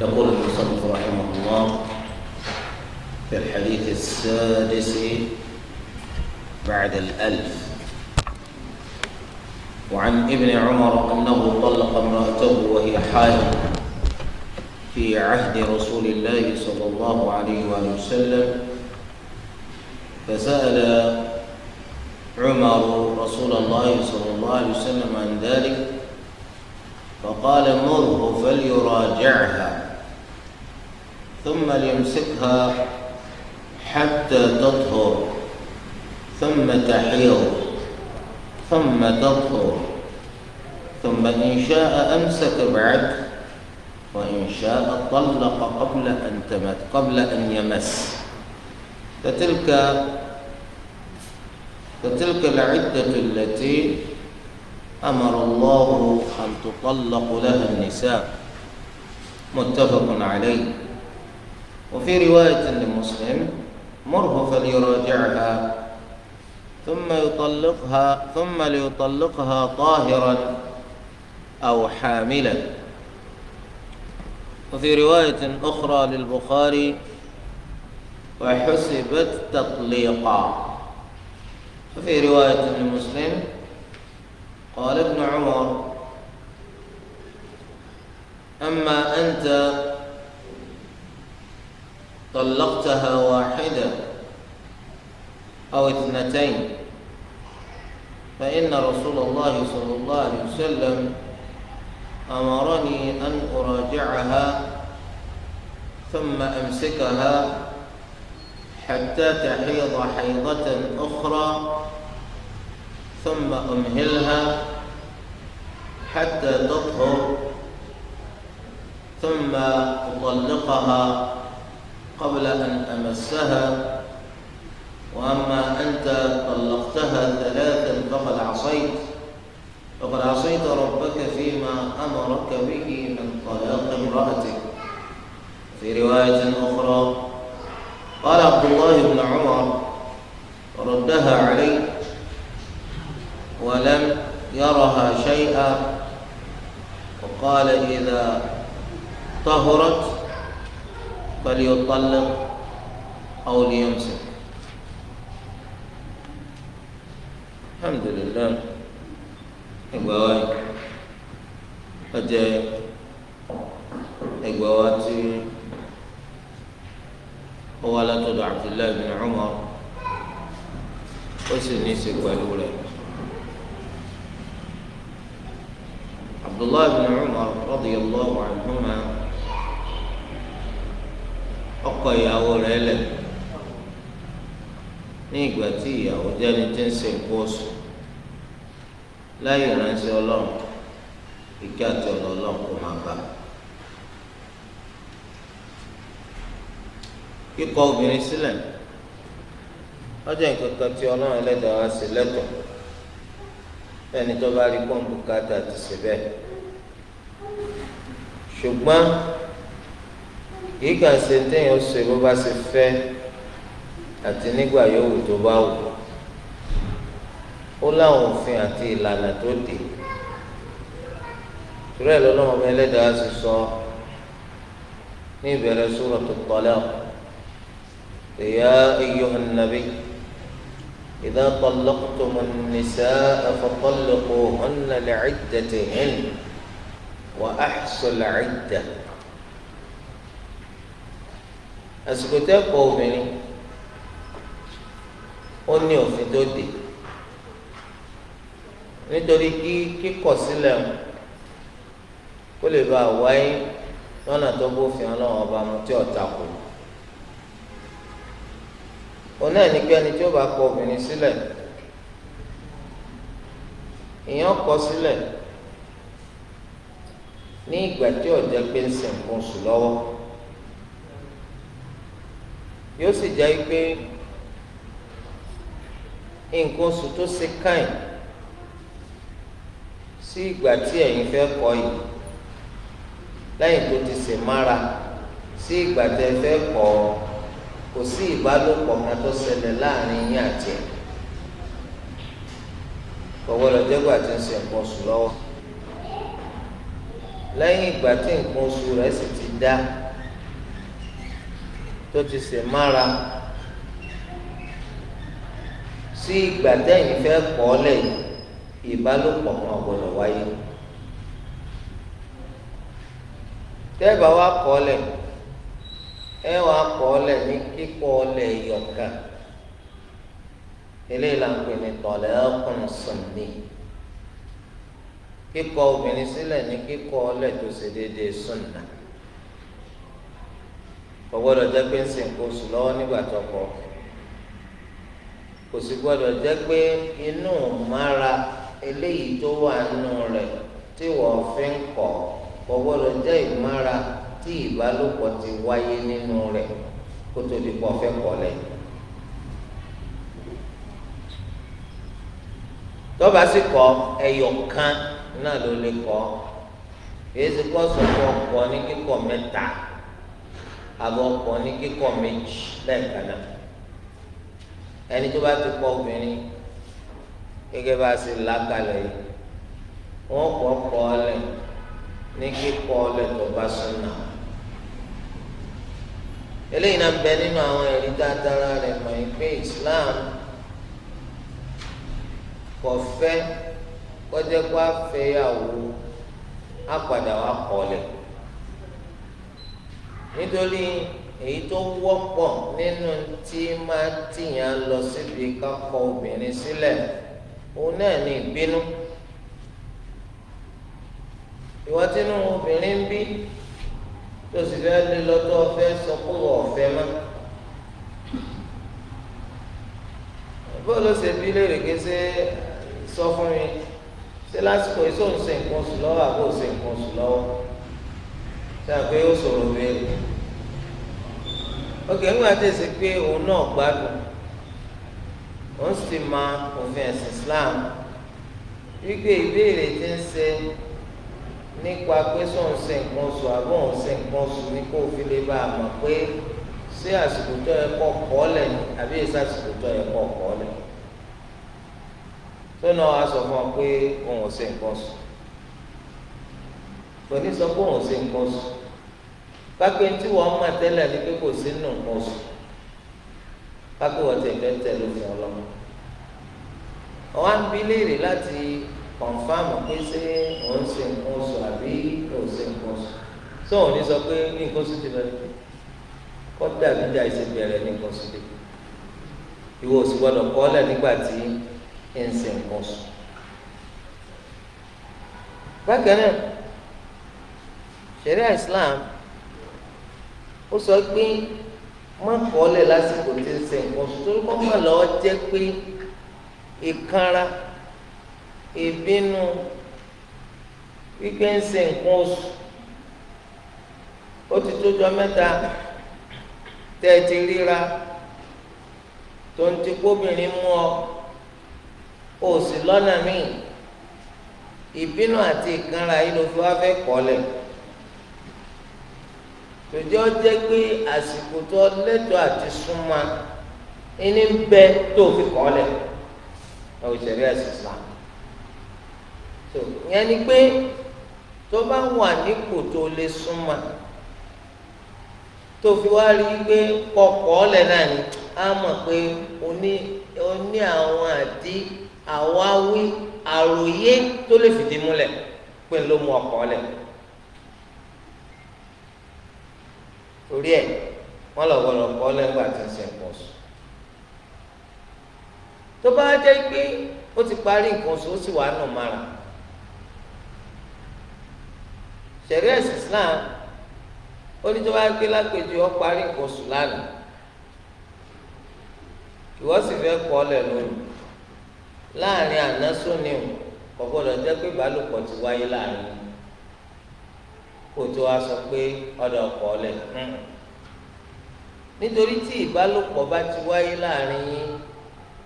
يقول المصنف رحمه الله في الحديث السادس بعد الألف: وعن ابن عمر أنه طلق امرأته وهي حائض في عهد رسول الله صلى الله عليه وآله وسلم، فسأل عمر رسول الله صلى الله عليه وسلم عن ذلك، فقال: مره فليراجعها ثم ليمسكها حتى تطهر ثم تحيض ثم تطهر، ثم إن شاء أمسك بعد، وإن شاء طلق قبل أن يمس. فتلك العدة التي أمر الله أن تطلق لها النساء. متفق عليه. وفي رواية لمسلم: مره فليراجعها ثم يطلقها ثم ليطلقها طاهرا أو حاملا. وفي رواية أخرى للبخاري: وحسبت تطليقا. وفي رواية لمسلم: قال ابن عمر: أما أنت طلقتها واحدة أو اثنتين، فإن رسول الله صلى الله عليه وسلم أمرني أن أراجعها ثم أمسكها حتى تحيض حيضة أخرى ثم أمهلها حتى تطهر ثم أطلقها قبل أن أمسها. وأما أنت طلقتها ثلاثا فقد عصيت ربك فيما أمرك به من طلاق امرأتك. في رواية أخرى قال عبد الله بن عمر: ردها علي ولم يرها شيئا، وقال: إذا طهرت فليطلق أو ليمسك. الحمد لله. Ẹgbàá wa ọjẹ ẹgbàá wa tí ó wá látọ̀dọ̀ Abdullahi bin Umar, ó sì ní í ṣe pẹ̀lú rẹ̀. Abdullahi bin Umar radiyallahu anhuma ọkọ ìyàwó rẹ̀ lẹ̀ ní ìgbà tí ìyàwó jẹ́ni tí ń ṣe nǹkan oṣù láyé ìránṣẹ́ Ọlọ́run, ìkẹ́ àti ọ̀nà Ọlọ́run kò máa bá. Kíkọ̀ obìnrin sílẹ̀ ọjọ́ nǹkan kan tí Ọlọ́run Ẹlẹ́dàá wá sí lẹ́tọ̀ọ́ ẹni tó bá rí pọ́ǹpù káàtà ti ṣe bẹ́ẹ̀. Ṣùgbọ́n kìí kàn ṣe téèyàn ṣe bó bá ṣe fẹ́ àti nígbà yòówù tó bá wù. Ó láwọn òfin àti ìlànà tó dé. Torí ẹ̀ lọ́lọ́run ọba Ẹlẹ́dàá ṣe sọ ní ìbẹ̀rẹ̀ Suratu Talaq: Ya ayyuhan nabiy idha tallaqtumun nisaa fatalliquhunna li'iddatihinna wa ahsul 'iddah. Àsìkò tẹ́ kọ obìnrin ó ní òfin tó dé, nítorí kí kíkọ̀ sílẹ̀ kó lè bá wáyé lọ́nà tó bófin Ọlọ́run ọba mu tí ọ̀tá kù. Òun náà ní pé ẹni tí ó bá kọ obìnrin sílẹ̀, èèyàn kọ sílẹ̀ ní ìgbà tí ó jẹ́ pé ń ṣe nǹkan oṣù lọ́wọ́, yóò sì jẹ́ pé nǹkan oṣù tó ṣe káyìn sí ìgbà tí ẹ̀yin fẹ́ kọ yìí, lẹ́yìn tó ti ṣe mára sí ìgbà tẹ́ fẹ́ kọ, kò sí ìbálòpọ̀ kan tó ṣẹlẹ̀ láàrin yín àti ẹ̀. Kò gbọ́dọ̀ jẹ́ gbà tí ń ṣe nǹkan oṣù lọ́wọ́. Lẹ́yìn ìgbà tí nǹkan oṣù rẹ̀ sì ti dá, tó ti ṣe mára sí ìgbà tẹ́yìn fẹ́ kọ̀ lẹ̀, ìbálòpọ̀ kan ò gbọ́dọ̀ wáyé. Tẹ́ẹ̀bà wá kọ̀ lẹ̀, ẹ wá kọ̀ lẹ̀ ní kíkọ̀ lẹ̀ yọ̀kan. Eléyìí là ń pè ní talaqun sunni. Kíkọ̀ obìnrin sílẹ̀ ní kíkọ̀ lẹ̀ tó ṣe déédéé sunna. Kò gbọ́dọ̀ jẹ́ pé ń ṣe nǹkan oṣù lọ́wọ́ nígbà tó kọ̀. Kò sì gbọ́dọ̀ jẹ́ pé inú mára eléyìí tó wà nínú rẹ̀ tí wọ́n fi ń kọ̀, kò gbọ́dọ̀ jẹ́ ìmára tí ìbálòpọ̀ ti wáyé nínú rẹ̀ kó tó di pọ̀ fẹ́ kọ̀ lẹ̀. Tọ́ba sì kọ̀, ẹyọ kan náà ló lè kọ̀. Èyí sì kọ́ sọ̀kọ̀ ọkọ̀ ní kíkọ̀ mẹ́ta àbọ̀ ọkọ̀ ní kíkọ̀ méjì lẹ́ẹ̀kan náà. Ẹni tó bá ti kọ̀ obìnrin gẹ́gẹ́ bá a ṣe là kalẹ̀ yìí, wọ́n kọ́ kọ́ lẹ̀ ní kíkọ́ lẹ̀ tó bá súnà. Eléyìí náà ń bẹ nínú àwọn ẹ̀rí dáadáa rẹ̀ mọ̀ ẹ́ pé Islam kò fẹ́ kọjá kó afẹ́yàwó apàdà wà kọ́lẹ̀, nítorí èyí tó wọ́pọ̀ nínú tí máa tìyàn lọ síbi ká kọ obìnrin sílẹ̀, òun náà ní ìbínú. Ìwọ tínú obìnrin ń bí tó sì fẹ́ lé lọ́tọ́ fẹ́ sọ pé wọ́n fẹ́ mọ́, bó ló ṣe bí léèrè ké ṣe sọ fún mi, ṣé lásìkò yìí sóun ṣe nǹkan oṣù lọ́wọ́ àbó ṣe nǹkan oṣù lọ́wọ́? Ṣé àpé ó sọ̀rọ̀ béèrè? Ókè, ńgbà tí èsì pé òun náà gbádùn, òun sì ma òfin ẹ̀sìn Islam wípé ìbéèrè tí ń ṣe nípa pé sóun ṣe nǹkan oṣù àbó òun ṣe nǹkan oṣù ní kó fi lè bá a mọ̀ pé ṣé àsìkò tó yẹ kọ́ kọ́ lẹ̀ ni àbí èsì àsìkò tó yẹ kọ́ kọ́ lẹ̀. Tó náà wàá sọ fún ọ pé òun ò ṣe nǹkan oṣù, kò ní sọ pé òun ò ṣe nǹkan oṣù. Kápẹ́ tí wọ́n mọ̀ tẹ́lẹ̀ ní pé kò sí nù nǹkan oṣù, kápẹ́ wọ́n ti fẹ́ tẹ̀ lófin ọlọ́mọ. Ọ̀wá ń bi léèrè láti kọ̀nfàmù pé ṣé òun ṣe nǹkan oṣù àbí òun ṣe nǹkan oṣù. Sọ òun ní sọ pé nǹkan oṣù ti bẹ̀rẹ̀, kọ́dà bíjà ìṣe bẹ̀rẹ̀ ní nǹkan oṣù dé. Ìwọ òsì gbọ́dọ̀ kọ́lẹ̀ nígbà tí ń ṣe nǹkan oṣù. Bákan náà, ṣẹ̀ríà Islam ó sọ pé má kọ́lẹ̀ lásìkò tí ń ṣe nǹkan oṣù, torí kọ́ má lọ́ọ́ jẹ́ pé ìkanra, ìbínú wípé ń ṣe nǹkan oṣù ó ti tójọ́ mẹ́ta tẹ́ ẹ ti ríra, tó ń ti kóbìnrin mú ọ, ó sì lọ́nà míì, ìbínú àti ìkanra yìí ló fi wá fẹ́ kọ́lẹ̀. Tòjọ́ jẹ́ pé àsìkò tó lẹ́tọ̀ọ́ àti súnmọ́ ẹni ń bẹ tó fi kọ́lẹ̀ ọ̀ ìṣẹ̀rí ẹ̀sìn Islam. Tó yẹn ni pé tó bá wà nípò tó lè súnmọ́ tó fi wá rí i pé kọkọ́ lẹ̀ náà ni, á mọ̀ pé o ní àwọn àdí àwáwí àròyé tó lè fìdí múlẹ̀ pé ló mú ọkọ̀ lẹ̀. Torí ẹ̀ wọ́n lọ gbọ́dọ̀ kọ́ lẹ́gbàá tí ń ṣe nǹkan oṣù. Tó bá jẹ́ pé ó ti parí nǹkan oṣù, ó sì wà nù mara, ṣẹ̀ríà Islam ó ní tó bá gbé lápèjì ó parí nǹkan oṣù lánàá, ìwọ sì fẹ́ kọ́ lẹ̀ lónìí, láàrin àná sóni o kò gbọ́dọ̀ jẹ́ pé ìbálòpọ̀ ti wáyé láàrin kó tó wá sọ pé ọ̀dọ̀ kọ́ lẹ̀. Nítorí tí ìbálòpọ̀ bá ti wáyé láàrin yín,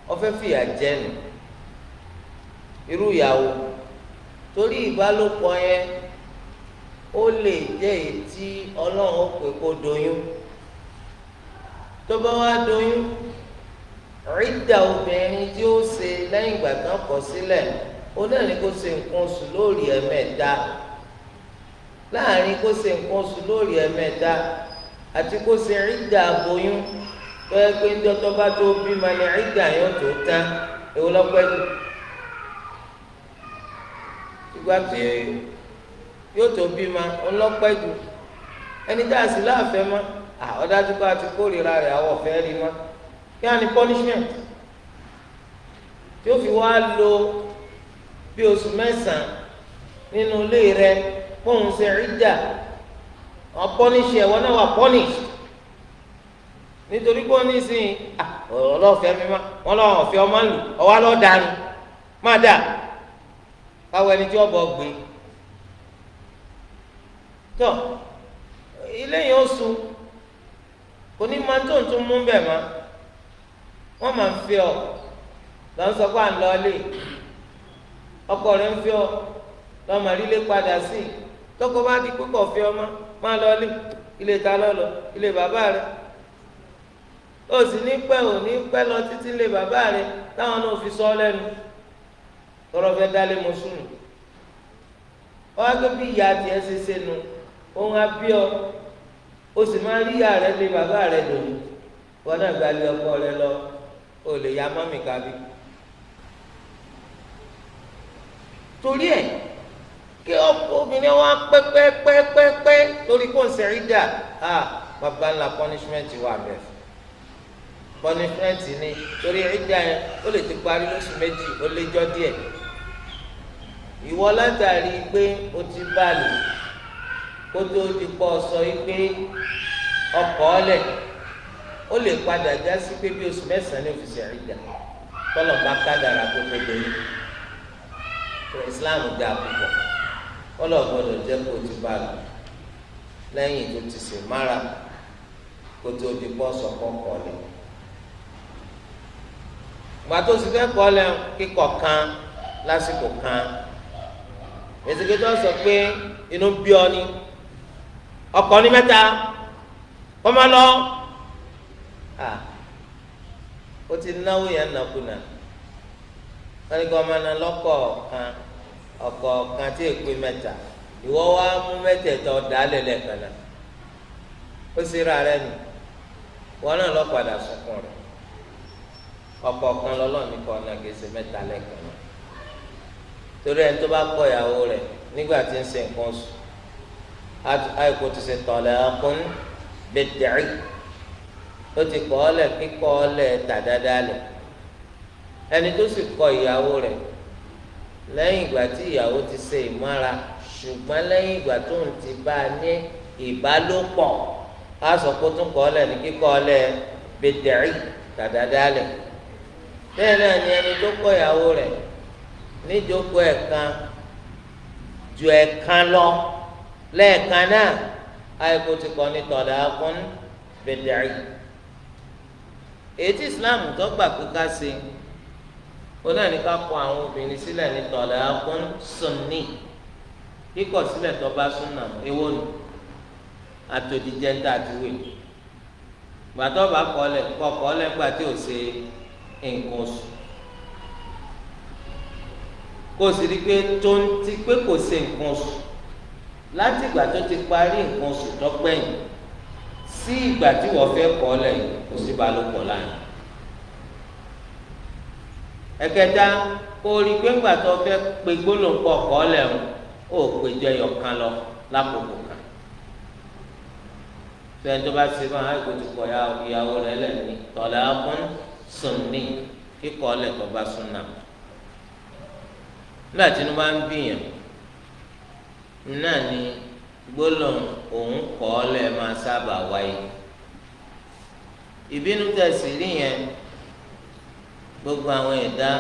ó fẹ́ fìyà jẹ nù irú ìyàwó, torí ìbálòpọ̀ yẹn ó lè jẹ́ èyí tí Ọlọ́run ó pè kó doyún. Tó bá wá doyún, ìdá obìnrin tí ó ṣe lẹ́yìn ìgbà tán kọ̀ sílẹ̀, ó náà ní kó ṣe nǹkan oṣù lórí ẹ̀mẹ́ta. Láàrin kó ṣe nǹkan oṣù lórí ẹ̀mẹ́ta àti kó ṣe ìdá aboyún tó yẹ pé ńjọ́ tó bá tó bímọ ní ìdá yóò tó tán, èwo lọ́pẹ́ jù? Ìgbà tí yóò tó bímọ ńlọ́pẹ́ jù. Ẹni tá a sì láàfẹ́ mọ́, ọ̀dájú kó a ti kórìíra rẹ̀, àwọ̀ fẹ́ rí mọ́. Kí á ní punishment tí ó fi wá lo bí oṣù mẹ́sàn-án nínú ilé rẹ̀ fóun ṣe ìdá? Wọn punish ẹ, wọn náà wà punished nítorí pé wọn ní sìn ọlọ́ọ̀fẹ́ mi má wọn lọ́wọ́ ọ̀fẹ́ ọmọ lù ọwọ́ lọ́ọ́ dànù má dà káwọ ẹni tí wọ́n bọ̀ gbé tó ilé yẹn ó sun kò ní máa tó ń tún mú bẹ́ẹ̀ má. Wọ́n máa ń fi ọ lọ́n sọ pé à ń lọ ilé ọkọ rẹ̀ ń fi ọ lọ́mọ lílé padà sí i. Tọkọ bá di pípọ̀ fi ọmọ máa lọ ilé, ilé ta lọ́lọ́, ilé bàbá rẹ̀. Ó sì ní pẹ́ ò ní pẹ́ lọ títí ilé bàbá rẹ̀ táwọn náà fi sọ lẹ́nu tọrọ fẹ́ dálé mọ sùnù. Wọ́n á gbé bí ìyá tiẹ̀ ṣe ṣe nu òun á bí ọ, ó sì máa rí ìyá rẹ̀ lé bàbá rẹ̀ dòun. Wọn náà gba ilé ọkọ rẹ̀ lọ, ó lè ya mọ́mì kábí. Torí ẹ̀ kí obìnrin wa pẹ́pẹ́pẹ́pẹ́ lórí kó ń ṣe ìdá, bàbá ńlá punishment wà bẹ́ẹ̀. Punishment ni torí ìdá yẹn ó lè ti parí lóṣù méjì ó lé jọ́ díẹ̀. Ìwọ látàrí pé o ti bá lò kó tó di pọ̀ sọ yìí pé ọkọ̀ ọ̀lẹ̀, ó lè padà já sí pé bí oṣù mẹ́sàn-án ní òfìsì ìdá tọ́lọ̀ bá kádàrà kó tó dé. Islam dáa púpọ̀, ọlọ́gbọ́dọ̀ jẹ́ kó ti bá lò lẹ́yìn tó ti sè mára kó tó di pọ́ sọ̀kọ́ kọ́lẹ̀. Ìgbà tó sì fẹ́ kọ́lẹ̀ kíkọ̀ kan lásìkò kan, èsìkè tó sọ pé inú bí ọ ni ọkọ ní mẹ́ta kọ́ máa lọ. Ó ti náwó yẹn nàkúnà, wọ́n ní kí wọ́n máa ná lọ́kọ̀ọ̀kan ọ̀kọ̀ọ̀kan tí èpè mẹ́ta, ìwọ wa mú mẹ́tẹ̀ẹ̀tọ̀ ọ̀dà lẹ̀lẹ̀ kan náà, ó sì ra rẹ nù, wọn náà lọ padà sunkún rẹ. Ọ̀kọ̀ọ̀kan lọ́lọ́ọ̀ ní kọ́ ọ̀nà kìí ṣe mẹ́ta lẹ́ẹ̀kan náà. Torí ẹni tó bá kọ ìyàwó rẹ̀ nígbà tí ń ṣe nǹkan oṣù, àìkú ti ṣe talaqun bid'i, ó ti kọ́ ọ lẹ̀ kíkọ́ ọ lẹ̀ tàdáadáa lẹ̀. Ẹni tó sì kọ ìyàwó rẹ̀ lẹ́yìn ìgbà tí ìyàwó ti ṣe ìmára, ṣùgbọ́n lẹ́yìn ìgbà tó ń ti bá a ní ìbálòpọ̀, á sọ pé ó tún kọ́ ọ lẹ̀ ní kíkọ́ ọ lẹ̀ bid'i tàdáadáa lẹ̀. Bẹ́ẹ̀ náà ni ẹni tó kọ ìyàwó rẹ̀ níjókòó ẹ̀kan ju ẹ̀kan lọ lẹ́ẹ̀kan náà, àìkú ti kọ́ ní talaqun bid'i. Èyí tí Islam tó gbà pé ká ṣe, ó náà ní ká kọ àwọn obìnrin sílẹ̀ ní talaqun sunni, kíkọ̀ sílẹ̀ tó bá súnà. Èwo nù àtòdìjẹ́ ń tà àti wè gbàtọ́ bá kọ́ lẹ̀ kọ́ kọ́ lẹ̀ ńgbà tí ò ṣe nǹkan oṣù, kó o sì rí i pé tó ń ti pé kò ṣe nǹkan oṣù láti ìgbà tó ti parí nǹkan oṣù tó gbẹ̀yìn sí ìgbà tí wọ́n fẹ́ kọ́ lẹ̀, kò sí balùpọ̀ láàyè. Ẹ̀kẹta, kó o rí i pé ńgbà tó fẹ́ pe gbólóńpọ̀ kọ́ lẹ̀ ń ó péjọ ẹyọ kan lọ lákòókò kan. Sẹ́yìn tó bá ṣe máa kó ti kọ̀ ìyàwó rẹ̀ lẹ̀ ní talaqun sunni, kíkọ́ lẹ̀ tó bá súnà. Nígbà tí inú bá ń bìyàn náà ni gbólóhùn òun kọ́ lẹ̀ máa sábà wáyé. Ìbínú tẹ̀sí rí yẹn, gbogbo àwọn ẹ̀dá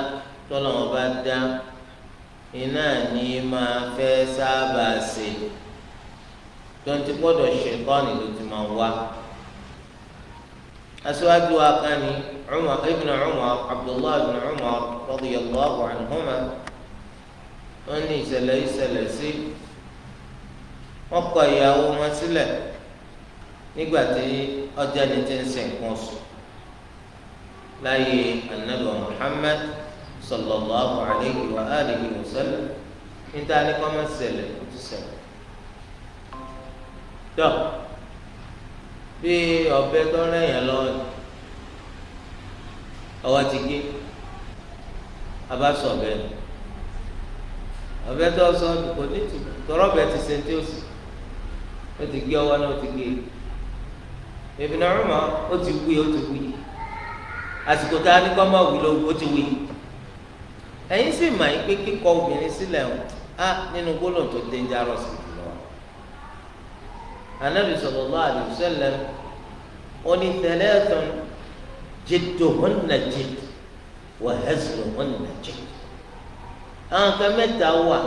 tọ́lọ́wọ́n bá dá iná ní máa fẹ́ sábà ṣe tó ń ti gbọ́dọ̀ ṣètánì ló ti máa wá. Aṣíwájú wa kan ní Umar ibn Umar, Abdullah ibn Umar radiyallahu anhuma, wọ́n ní ìṣẹ̀lẹ̀ ìṣẹ̀lẹ̀ sí wọ́n kọ ìyàwó wọn sílẹ̀ nígbà tí ọjà ní ti ń ṣe nǹkan oṣù láyé anabi Muhammad sallallahu alayhi wa alihi wa sallam. Níta ní kọ́ máa ṣẹlẹ̀, ó ti ṣẹlẹ̀. Tọ́ bí ọ̀bẹ tó rẹ̀yìn lọ́wọ́ ọwọ́ ti gé, abá sọ ọ̀bẹ ọ̀bẹ tó sọ kò ní tù tọrọ ọ̀bẹ ti ṣe tí ó sì ó ti gé ọwọ́ náà, ó ti gé. Ibn Umar ó ti wí, ó ti wí. Àsìkò tá a ní kọ́ máa wí ló ó ti wí. Ẹ̀yin sì mà yín pé kíkọ obìnrin sílẹ̀ á nínú gbólóhùn tó dangerous jùlọ. Anabi sallallahu alaihi wasallam ó ní thalathun jidduhunna jidd wa hazluhunna jidd. Àwọn kan mẹ́ta wà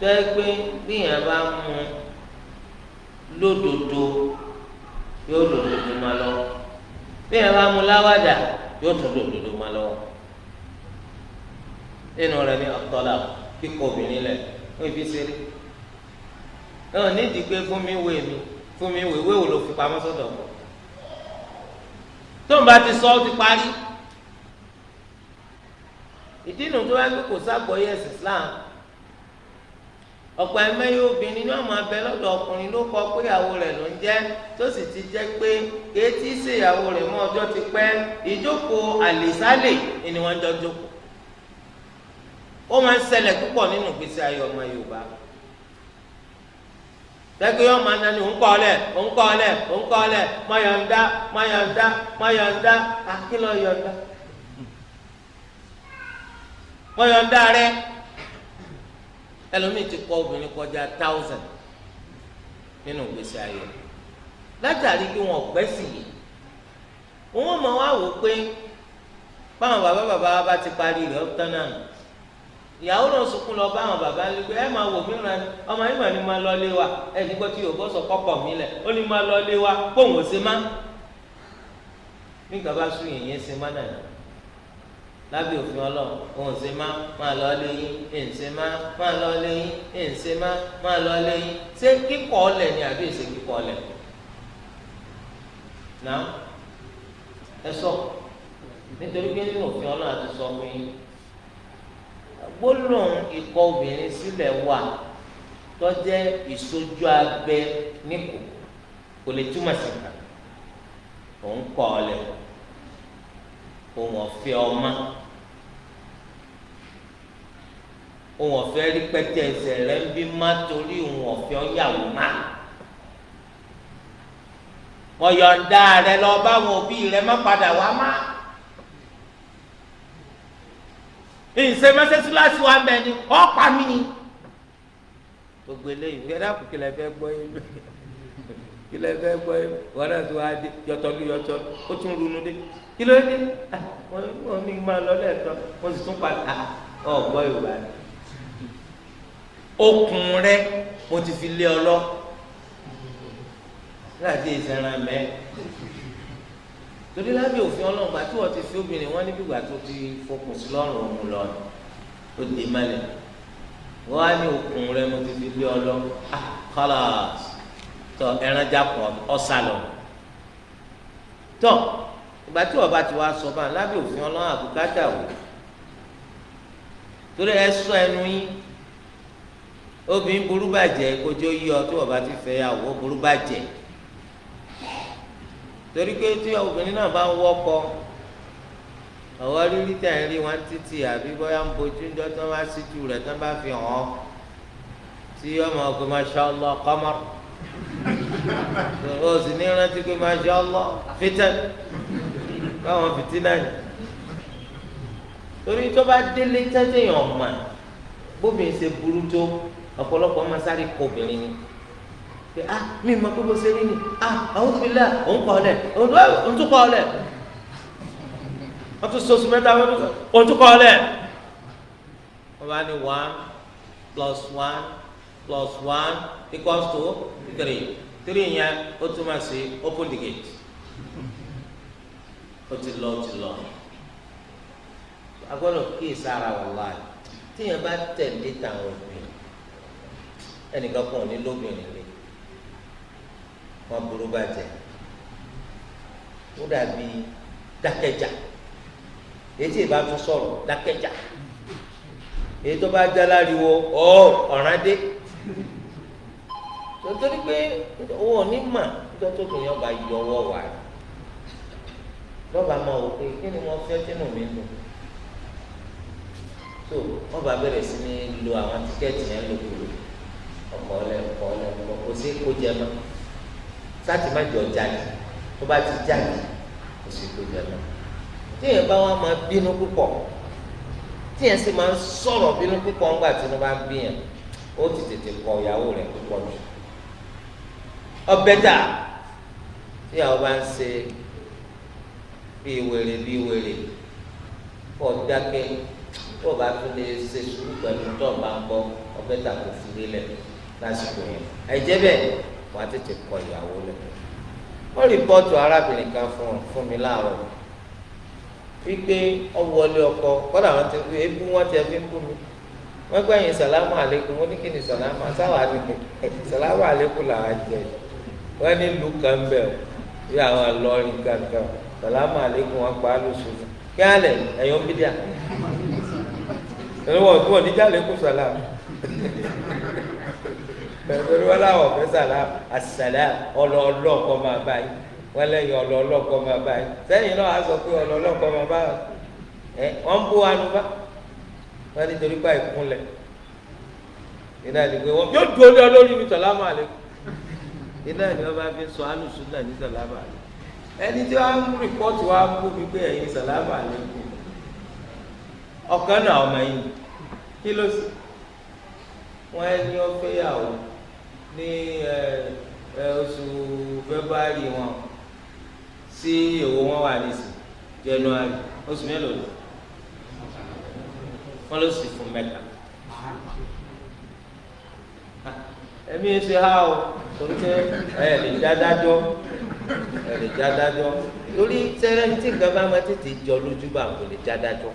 tó yẹ pé bí yẹn bá mú lódodo yóò lòdodo máa lọ, bí yẹn bá mú láwàdà yóò tún lòdodo máa lọ. Nínú rẹ̀ ní at-talaq, kíkọ obìnrin lẹ̀ wọ́n fi ṣeré náà nídìí pé fún mi wé mi, fún mi wé wé wò ló fi pamọ́ sọ́dọ̀ ọkọ tó ń bá ti sọ ọ́ ti parí. Ìdí nu tó wá pé kò ságbọ́yé ẹ̀sìn Islam, ọ̀pọ̀ ẹ̀mẹ́yẹ obìnrin ní ọmọ abẹ lọ́dọ̀ ọkùnrin ló kọ pé ìyàwó rẹ̀ ló ń jẹ́, tó sì ti jẹ́ pé kéétí sí ìyàwó rẹ̀ mọ́ ọjọ́ ti pẹ́. Ìjókòó àlèsálè ni wọ́n jọ jókòó. Ó máa ń ṣẹlẹ̀ púpọ̀ nínú ìgbésí ayé ọmọ Yorùbá. Tẹ́gbẹ́ yọ máa nani òun kọ́ ọlẹ̀, òun kọ́ ọlẹ̀, òun kọ́ ọlẹ̀, mayọ̀ǹda mayọ̀ǹda mayọ̀ǹda, akílọ̀ yọ̀ǹda mayọ̀ǹda rẹ. Ẹlòmíì ti kọ obìnrin kọjá 1000 nínú ìgbésí ayé látàrí kí wọn ọ̀pẹ́ sì yìí. Wọn mọ̀ wá wò pé báwọn bàbá bàbá bá ti parí rẹ̀ ọ́ tán náà, ìyàwó náà sunkún lọ bá àwọn bàbá ńlẹ pé ẹ máa wò mí ràn ní ọmọ yìí mà ní máa lọ lé wa. Ẹ nígbà tí yóò bọ́ sọ kọ́kọ́ mi lẹ̀, ó ní máa lọ lé wa kóun ò ṣe má. Nígbà bá sún yìnyín ṣe má náà lábẹ́ òfin Ọlọ́run, òun ṣe má máa lọ lé yín, ẹ̀ ń ṣe má máa lọ lé yín, ẹ̀ ń ṣe má máa lọ lé yín. Ṣé kíkọ́ ọlẹ̀ ni àbí ìṣe kíkọ́ ọlẹ̀ náà? Ẹ sọ, nítorí pé nínú òfin Ọlọ́run àti sọ fún yín, gbólóhùn ikọ̀ obìnrin sílẹ̀ wà tó jẹ́ ìsojú abẹ níkù, kò lè túmọ̀ sí nǹkan. Òun kọ́ ọ lẹ̀, òun ọ̀fẹ́ ọmọ, òun ọ̀fẹ́ rí pẹ́tẹ́ ẹsẹ̀ rẹ̀ ń bí má torí òun ọ̀fẹ́ ọ̀yàwó má. Wọ́n yọ̀ǹda rẹ lọ báwọn òbí rẹ, má padà wá má. Ǹṣe mẹsẹsíláṣí wa mẹ ni ọ̀pá mi ni. Gbogbo eléyìí ẹ dákun, kí lẹ fẹ́ gbọ́ yín, kí lẹ fẹ́ gbọ́ yín? Wọn náà tó wá dé yọtọlú yọtọlú, ó tún runú dé. Kí ló dé? Wọn ní máa lọ lẹ́ẹ̀tọ́, wọn sì tún padà. Ọ gbọ́ Yorùbá ni. Okùn rẹ mo ti fi lé ọ lọ láti ìsẹ̀ràn mẹ́, torí lábẹ́ òfin Ọlọ́run gbà tí wọ́n ti fi obìnrin wọn níbi ìgbà tó ti fokùn sí lọ́rùn òun lọ ó dé mọ́lẹ̀. Wọ́n á ní okùn rẹ mo ti fi lé ọ lọ, khalas, tọ ẹran jápọ̀ ọ̀sà lọ. Tọ ìgbà tí wọ́n bá ti wá sọ báyìí lábẹ́ òfin Ọlọ́run àbùkátà wò, torí ẹ sọ ẹnu yín, obìnrin burú bàjẹ́ kojú yí ọ tí wọ́n bá ti fẹ́ yàwó burú bàjẹ́, torí pé tí obìnrin náà bá ń wọ́kọ ọwọ́ rírí tẹ̀ ń rí wọn títì àbí bóyá ń bojú ń jọ́ tí wọ́n bá síjú rẹ̀ tí wọ́n bá fi hàn ọ́ tí ọmọ ọkọ masha Allah qamar, ó sì ní rántí pé masha Allah fitan báwọn fìtínà ni. Torí tó bá délé tẹ́tẹ̀yàn ọ̀mà bóbìnrin ṣe burú tó, ọ̀pọ̀lọpọ̀ máa sáré kọ obìnrin ni pé ah mi ma pé bó ṣe rí ni, ah àwọn tó fi lẹ òun kọ ọlẹ, òun tún kọ ọlẹ, wọn tún sọsù mẹ́ta, òun tún kọ ọlẹ. Wọn bá ní 1 + 1 + 1 = 3. 3 yẹn ó túmọ̀ sí open the gate, ó ti lọ, ó ti lọ. A gbọ́dọ̀ kíyè sára wàláhì. Tíyẹn bá tẹ̀lé tàwọn obìnrin, ẹnìkan kan ò ní lóbìnrin lé wọn burú bàjẹ́, ó dàbí dákẹ́jà. Èyí tí ìbá tún sọ̀rọ̀ dákẹ́jà, èyí tó bá já láriwo ọ ọ̀ràn dé. Nítorí pé owó onímọ̀ níjọ́ tó kìnyín ọba yọ ọwọ́ wà lọ́ba máa wò pé kí ni wọ́n fẹ́ tínú mi dùn. Tó wọ́n bá bẹ̀rẹ̀ sí ní lo àwọn tíkẹ́ẹ̀tì yẹn lòkulò, ọkọ̀ ọ̀lẹ̀ ọkọ̀ ọ̀lẹ̀ ọkọ̀ kò sí kó jẹ mọ́, sáàtì má jọ jáde, tó bá ti jáde kò sí kó jẹ mọ́. Tíyẹn bá wà máa bínú púpọ̀, tíyẹn sì máa ń sọ̀rọ̀ bínú púpọ̀ ńgbà tí wọ́n bá ń bíyàn, ó ti tètè kọ ìyàwó rẹ̀ púpọ̀ jù. Ọbẹ̀ dà tíyàwó bá ń ṣe bíi wèrè bíi wèrè, kọ́ dákẹ́. Tó o bá tún lè ṣe sùúrù pẹ̀lú tó o bá ń gbọ́, ọbẹ̀ dà kò fi lélẹ̀ lásìkò yẹn. Àìjẹ́ bẹ́ẹ̀, wàá tètè kọ ìyàwó lẹ̀. Wọ́n rìpọ́ọ̀tù arábìnrin kan fún mi láàárọ̀ wípé ọwọlé ọkọ, kọ́dà wọn ti ebú wọn ti fi ń bú mi. Wọ́n gbẹ̀yìn sàlámù àlékún. Wọ́n ní kí ni sàlámù sáwà ní sàlámù àlékún làwọn jẹ. Wọ́n ní ìlú kan bẹ̀ ọ́ bí àwọn àlọ́rin kankan, sàlámù àlékún wọn pa á lóṣù kí á lẹ̀ ẹ̀yọ́ ń bí díà wọ́n tún wọ́n níjà lékún sàlámù pẹ̀lú wọn làwọn ọ̀fẹ́ sàlámù àsàlá ọlọ́ọ̀lọ́ kọ́ máa báyìí. Wọ́n lẹ́yìn ọlọ́ọ̀lọ́ kọ́ máa báyìí, sẹ́yìn náà á sọ pé ọlọ́ọ̀lọ́ kọ́ máa báyìí. Ẹ wọ́n ń bó wa nu bá wọ́n ní torí pa ìkúnlẹ̀ iná ni pé wọ́n yóò dúró lé olórí mi sàlámù àlékún. Iná ni wọ́n bá fi sọ alùsùn náà ní sàlámù àlékún. Ẹni tí wọ́n á mú rìpọ́tù wa bú mi pé ẹ̀yin sàlámù àlékún, ọ̀kan náà ọmọ yìí kí ló sì wọ́n ẹni ọ̀fẹ́ yàwó ní oṣù February wọn sí èwo wọn wà nísì January, oṣù mélòó ni wọn ló sì fún mẹ́ta. Ẹ̀mí ṣe ha o, torí pé ẹ lè já dájọ́, ẹ lè já dájọ́, torí sẹ́rẹ́ tí nǹkan bá máa tètè jọ lójú bá kò lè já dájọ́.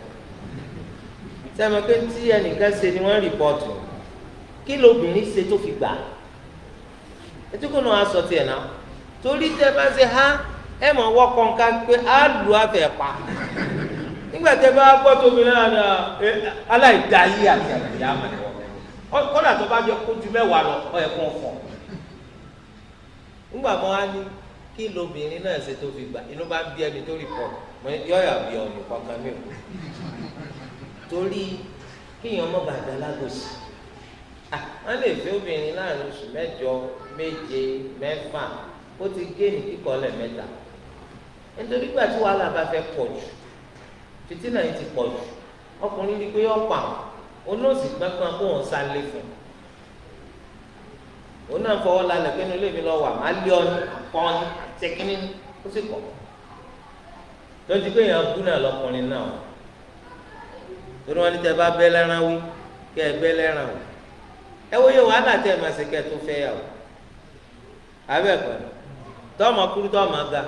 Sẹ́mi pé tí ẹnìkan ṣe ni wọ́n rìpọ́tù, kí lóbìnrin ṣe tó fi gbà? Ètò kò náà sọ tiẹ̀ náà, torí tẹ́ bá ṣe ha ẹ mọ̀ wọ́kọ̀ nǹkan pé á lù afẹ́ pa. Nígbà tẹ́ bá gbọ́ tóbi náà ní aláìdáyé àti àlàyé àmàlẹ́ wọ́n kọ́dà tó bá jọ kójú mẹ́wàá lọ ọ yẹ kó fọ̀. Nígbà mọ́ á ní kí lóbìnrin náà ṣe tó fi gbà, inú bá ń bí ẹni tó rìpọ́tù yọ̀ọ̀yà bí ọ̀nì kankan mi ò, torí kéèyàn má bàa dá lágòsì. Wọ́n lè fẹ́ obìnrin láàrin oṣù mẹ́jọ, méje, mẹ́fà, ó ti gé ní kíkọ́lẹ̀ mẹ́ta. Nítorí gbà tí wàhálà bá fẹ́ pọ̀ jù, fìtínà yìí ti pọ̀ jù, ọkùnrin rí i pé yọ pa olóòsì gbọ́ngàn kó wọn sálé fún un. Òun náà fọwọ́ lálẹ́ pé inú ilé mi lọ wà, má lé ọ ní àpọ́ ní àtẹ́kínní, ó sì kọ̀. Lọ́jọ́ pé èèyàn kú náà lọkùnrin náà, torí wọn ní tẹ bá bẹ́ lẹ́ràn wí kẹ́ ẹ bẹ́ lẹ́ràn wí. Ẹ wo yẹ wàhálà tẹ ẹ máa ṣe kẹ́ ẹ tó fẹ́ yà wò. Abẹ́ ẹ̀kọ́ ni tọ́mọ kúrú tọ́mọ ga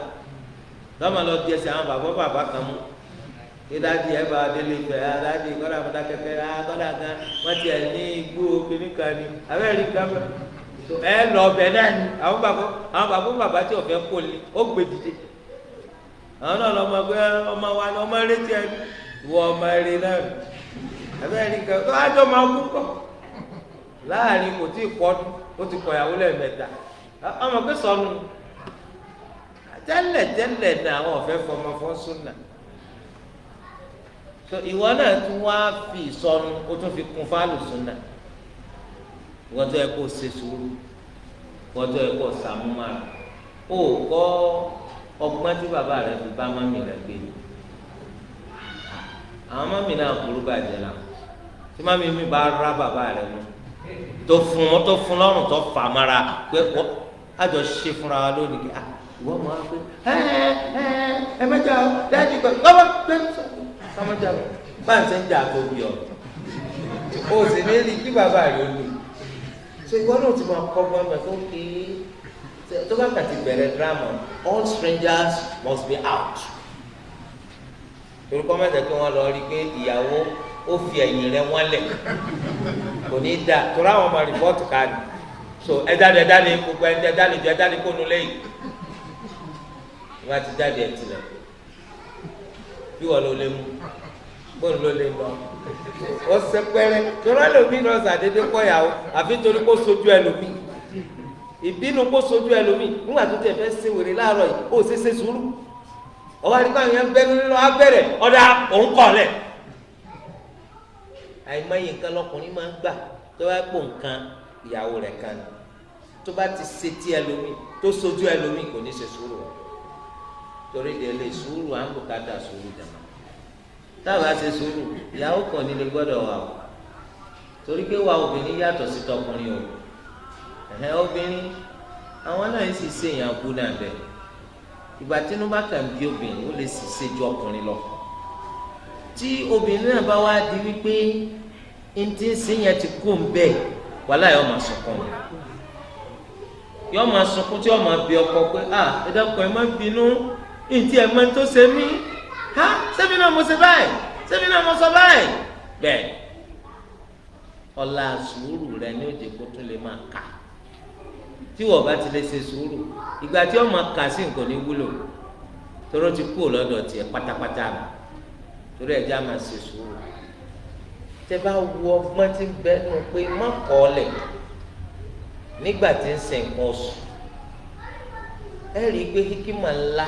tọ́mọ lọ di ẹsẹ̀ àwọn bàbá bàbá kan mú kí dáàdi ẹ bá délé fẹ́ ẹ dáàdi kọ́dà mọ́tà kẹfẹ́ ẹ kọ́dà kan wọ́n ti ẹ̀ ní igbó obìnrin kan ni abẹ́ rí kan ẹ lọ ọbẹ̀ náà ni àwọn bàbá bàbá tí ọ̀fẹ́ kò lè ó gbé dìde. Àwọn náà lọ́mọ pé ọmọ wa ni ọmọ retí ẹ wọ ọmọ eré náà abẹ́ rí kan tó ájọ máa kú kọ́ láàrin kò tí ì kọ́dún ó ti kọ ìyàwó lẹ́ẹ̀mẹ́ta. Ọmọ pé sọnù tẹ́lẹ̀ tẹ́lẹ̀ ní àwọn ọ̀fẹ́ fọmọ fọ́ súnà. So ìwọ náà tún wá fi ìsọnù ó tún fi kún fáàlù súnà. Ìwọ tó yẹ kó ṣe sùúrù, ìwọ tó yẹ kó sàmúmára, ó kọ́ ọgbọ́n tí bàbá rẹ fi bá mọ́mì rẹ gbé. Àwọn mọ́mì náà burú bàjẹ́ náà, tí mọ́mì mi bá rá bàbá rẹ mú tó fún lọ́rùn tó fà mára pé àjọ ṣe fúnra wa lónìí kí ìwọ mọ wá pé ẹ ẹ ẹ mẹjọ dájú pé bàbá pé sọmọjà bá ń ṣe ń jà tó bí ọ o sì ní rí kí bàbá rẹ ó lè so ìwọ náà ti máa kọ́ gbọ́n mọ̀ tó ké tó bá kà ti bẹ̀rẹ̀ drama, all strangers must be out. Torí kọ́ mẹ́ta kí wọ́n lọ rí i pé ìyàwó ó fi ẹ̀yìn rẹ̀ wọ́n lẹ̀ kò ní í da, torí àwọn ọmọ rìpọ́ọ̀tù ká ní. So ẹ jáde ẹ jáde gbogbo ẹ jáde jọ ẹ jáde kó nu lẹ́yìn. Ìwà ti jáde ẹ tilẹ̀ bí wọ́n ló lé mú bóun ló lé lọ ó sẹpẹrẹ torí ẹlòmíì náà sàdédé kọyàwó àfi torí kó sojú ẹlòmíì. Ìbínú kó sojú ẹlòmíì nígbà tó tẹ̀ fẹ́ ṣe wèrè láàárọ̀ yìí, ó ṣe ṣe sùúrù. Ọwọ́ àdìgbò àwọn yẹn bẹ́ẹ̀ nínú abẹ́rẹ́ ọ̀dà òun kọ̀ lẹ̀. Àìmọye nǹkan lọkùnrin máa ń gbà tó bá pò nǹkan ìyàwó rẹ̀ kan ni. Tó bá ti ṣe tí ẹlòmíì tó sojú ẹlòmíì kò ní ṣe sùúrù. Torí délé sùúrù à ń bùkátà sùúrù jàmá. Táwa ṣe sùúrù, ìyàwó kan nílé gbọ́dọ̀ wà o. Torí pé wa obìnrin yàtọ̀ sí tọkùnrin o. Ẹ̀hẹ́n obìnrin àwọn náà sì ṣe èèyàn kú náà bẹ̀. Ìgbà tínú bá kàn bí obìnrin ó lè sì ṣe ju ọkùnrin lọ. Tí obìnrin náà bá wá di wípé ntí ń sìn yẹn ti kú ń bẹ́ẹ̀, wàhálà yóò máa sunkún. Yóò máa sunkún tí yóò máa bí ọkọ pé ah ẹ dákun ẹ má bínú, ntí ẹ máa ń tó ṣe mí, ha ṣébi náà mo ṣe báyìí, ṣébi náà mo sọ báyìí. Bẹ́ẹ̀ ọlá sùúrù rẹ ní òjò kó tún lè máa kà. Tí wọ́n bá ti lè ṣe sùúrù, ìgbà tí wọ́n máa kà sí nǹkan ní wúlò, toró ti kú lọ́dọ̀ tiẹ̀ pátápátá mi. Torí ẹ̀já máa ṣe sùúrù. Tẹ́ bá wo ọgbọ́n tí ń bẹ nù pé má kọ́ ọ lẹ̀ nígbà tí ń ṣe nǹkan oṣù, ẹ rí i pé hikima ńlá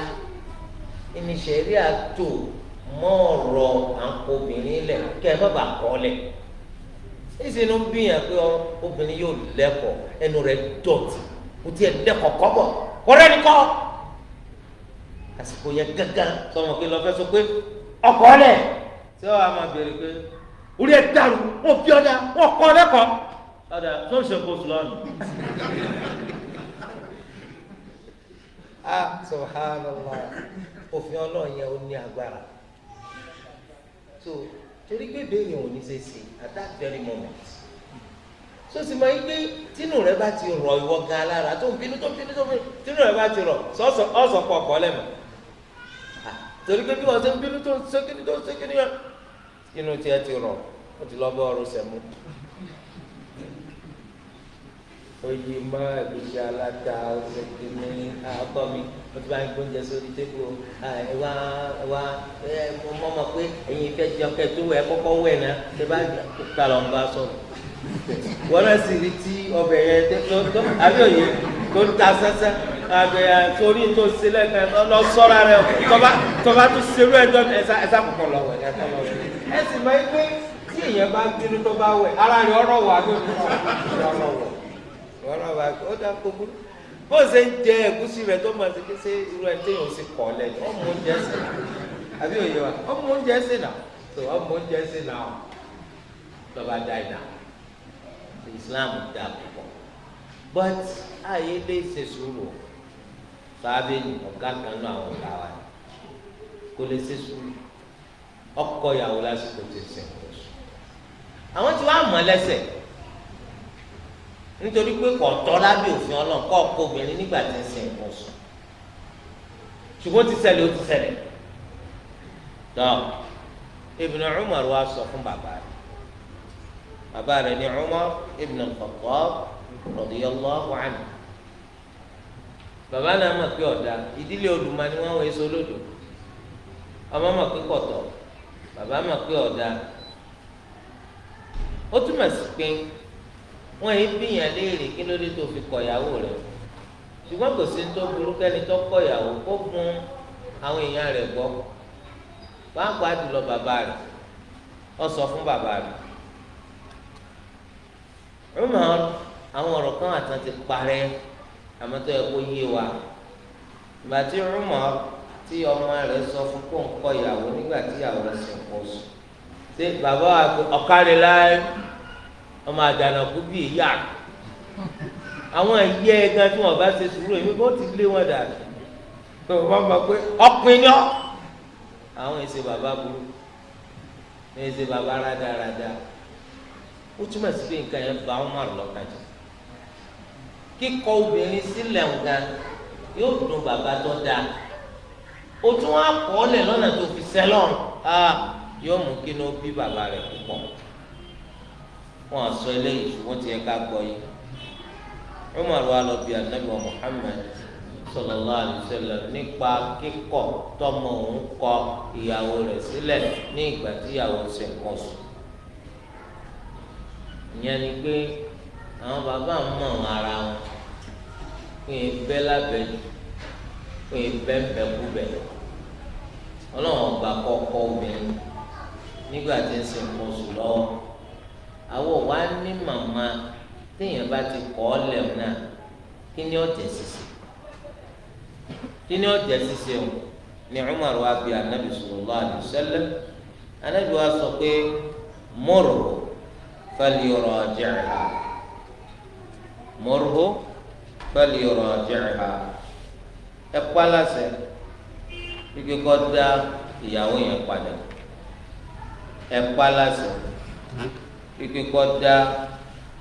ìníṣẹ́rí àtò mọ́ ọ̀rọ̀ à ń kó obìnrin lẹ̀ kẹ́ ẹ má bàa kọ́ ọ lẹ̀. Ìṣe ló ń bíyàn pé obìnrin yóò lẹ́kọ̀ọ́, ẹnu rẹ̀ dọ̀tí, kò tiẹ̀ lẹ́kọ̀ọ́ kọ́bọ̀, kọ́rẹ́ ni kọ́. Àsìkò yẹn gángan sọmọ pé lọ́fẹ́ sọ pé ọkọ̀ lẹ̀ tí wọ́n á máa béèrè pé orí ẹ̀ dàrú, wọ́n bí ọ̀dà, wọ́n kọ́ lẹ́kọ̀ọ́. Ọ̀dà tó ń ṣe kó sùn lọ́nà. Ah subhanallah, òfin Ọlọ́run yẹn ó ní agbára. So torí pé béèrè òun ní ṣe ṣe at that very moment. So sì máa ń gbé tínú rẹ bá ti rọ̀ ìwọ gan alára tó ń bínú tó ń bínú tó ń bínú, tínú rẹ bá ti rọ̀ sọ́sọ̀ ọ̀sọ̀ pọ̀ ọ̀kọ́ lẹ́mọ̀. Torí pé bí wọ́n ṣe ń bínú tó ń ṣe kíni tó ń ṣe kíni yẹn, inú tiẹ̀ ti rọ̀, ó ti lọ bọ́ ọrùn sẹ̀mú. Oyi má ẹ̀gúsí aláta ọ̀sẹ̀ kìíní akọ mi, mo ti bá ń gbóúnjẹ sórí tébù ẹ wá ẹ wá ẹ mọ mọ pé ẹ̀yin fẹ́ jẹun kẹ́ tó wẹ̀ kọ́kọ́ wẹ̀ náà ṣe bá ta lọ ń bá sọ̀rọ̀. Wọ́n náà sì rí tí ọbẹ̀ yẹn tó tó àbí òye tó ń ta sẹ́sẹ́ àbẹ̀ yẹn torí tó ṣe lẹ́ẹ̀kan lọ sọ́ra rẹ tọ́ba tọ́ba tó ṣerú ẹjọ́ ẹ̀sà kọ̀kọ̀ lọ wẹ̀ ẹ sì máa ń pé tí èèyàn bá ń bínú tó bá wẹ̀ ara rẹ̀ ọ̀rọ̀ wà lórí ọ̀rọ̀ wọ̀ ọ̀rọ̀ wa ó dá gbogbo bó ṣe ń jẹ ẹ̀gúsí rẹ̀ tó máa ṣe kí ṣe irú ẹ téèyàn ṣe kọ̀ lẹ́nu ọmọ oúnjẹ ṣe nà àbí òye wa ọmọ oúnjẹ ṣe nà tó ọmọ oúnjẹ ṣe nà ọ lọ́ba dá ìdá. Islam dá púpọ̀ but ààyè lè ṣe sùúrù sábẹ́ ní ọ̀gá kan náà àwọn ọ̀gá wa kò lè ṣe sùúrù ọkọ ìyàwó lásìkò tí ń sìn kò sùn àwọn tí wàá mọ̀ lẹ́sẹ̀ nítorí pé kò tọ́ lábẹ́ òfin Ọlọ́run kọ́ ọkọ obìnrin nígbà tí ń sin nǹkan sùn ṣùgbọ́n ti ṣẹlẹ̀ ó ti ṣẹlẹ̀ tọ́ Ibn Umar wa sọ fún bàbá rẹ̀ bàbá rẹ̀ ní Umar ibn al-Khattab radiyallahu anhu. Bàbá náà mọ̀ pé ọ̀dà ìdílé olùmọ̀ ni wọ́n wọ èso lódò ọmọ mọ̀ pé kọ̀tọ̀ bàbá mọ̀ pé ọ̀dà ó túmọ̀ sí pé wọ́n yìí bíyàn léèrè kí ló dé tó fi kọ ìyàwó rẹ̀ ṣùgbọ́n kò sí tó burú kẹ́ni tó kọ ìyàwó kó gun àwọn èèyàn rẹ̀ gbọ́ pàápàá jùlọ bàbá rẹ̀ ó sọ fún bàbá rẹ̀. Umar àwọn ọ̀rọ̀ kan àtàn ti parẹ́ àmọ́ tó yẹ kó yé wa ìgbà tí Umar tí ọmọ rẹ̀ sọ fún kó ń kọ ìyàwó nígbà tí ìyàwó rẹ̀ sì ń kọ sùn ṣé bàbá wa ọ̀kárẹ̀ láé ọmọ àjànàkú bíi ìyá àwọn ìyẹ́ gan tí wọn bá ṣe sùúrù èmi bó ti lé wọn dà tó wọn bá pé ọkùnrin ni ọ àwọn èsè bàbá burú èsè bàbá rádaràda ó túmọ̀ sí pé nǹkan yẹn bá Umar lọ́kàn jẹ́ kíkọ obìnrin sílẹ̀ nǹkan yóò dùn bàbá tó dáa ó tún wá kọ́ ọ́ lẹ̀ lọ́nà tó fi sẹ́lọ̀n yóò mú kí ní ó bí bàbá rẹ̀ púpọ̀. Wọn sọ eléyìí ṣùgbọ́n ti yẹ ká gbọ́ yìí. Umar wa lọ bí anabi wa Muhammad sallallahu alayhi wa sallam nípa kíkọ̀ tọmọ òun kọ ìyàwó rẹ̀ sílẹ̀ ní ìgbà tí ìyàwó ń ṣe nǹkan sùn. Ìyẹn ni pé àwọn bàbá ń mọ̀ ara wọn. Wọ́n yẹ bẹ́ lábẹ́ jù, wọ́n yẹ bẹ́ ńbẹ́kúbẹ́. Ọlọ́run ọgbà kọ́kọ́ obìnrin nígbà tí ń ṣe nǹkan oṣù lọ́wọ́. Àwọn wa ní màmá téèyàn bá ti kọ́ ọ lẹ̀ náà, kí ni ọ̀jẹ̀ ṣiṣẹ́? Kí ni ọ̀jẹ̀ ṣiṣẹ́ o? Ní Umar wa bi anabi sallallahu alaihi wasallam. Anabi wa sọ pé murhu falyuraji'ha, murhu falyuraji'ha. Ẹ pa láṣẹ wípé kó dá ìyàwó yẹn padà. Ẹ pa láṣẹ wípé kó dá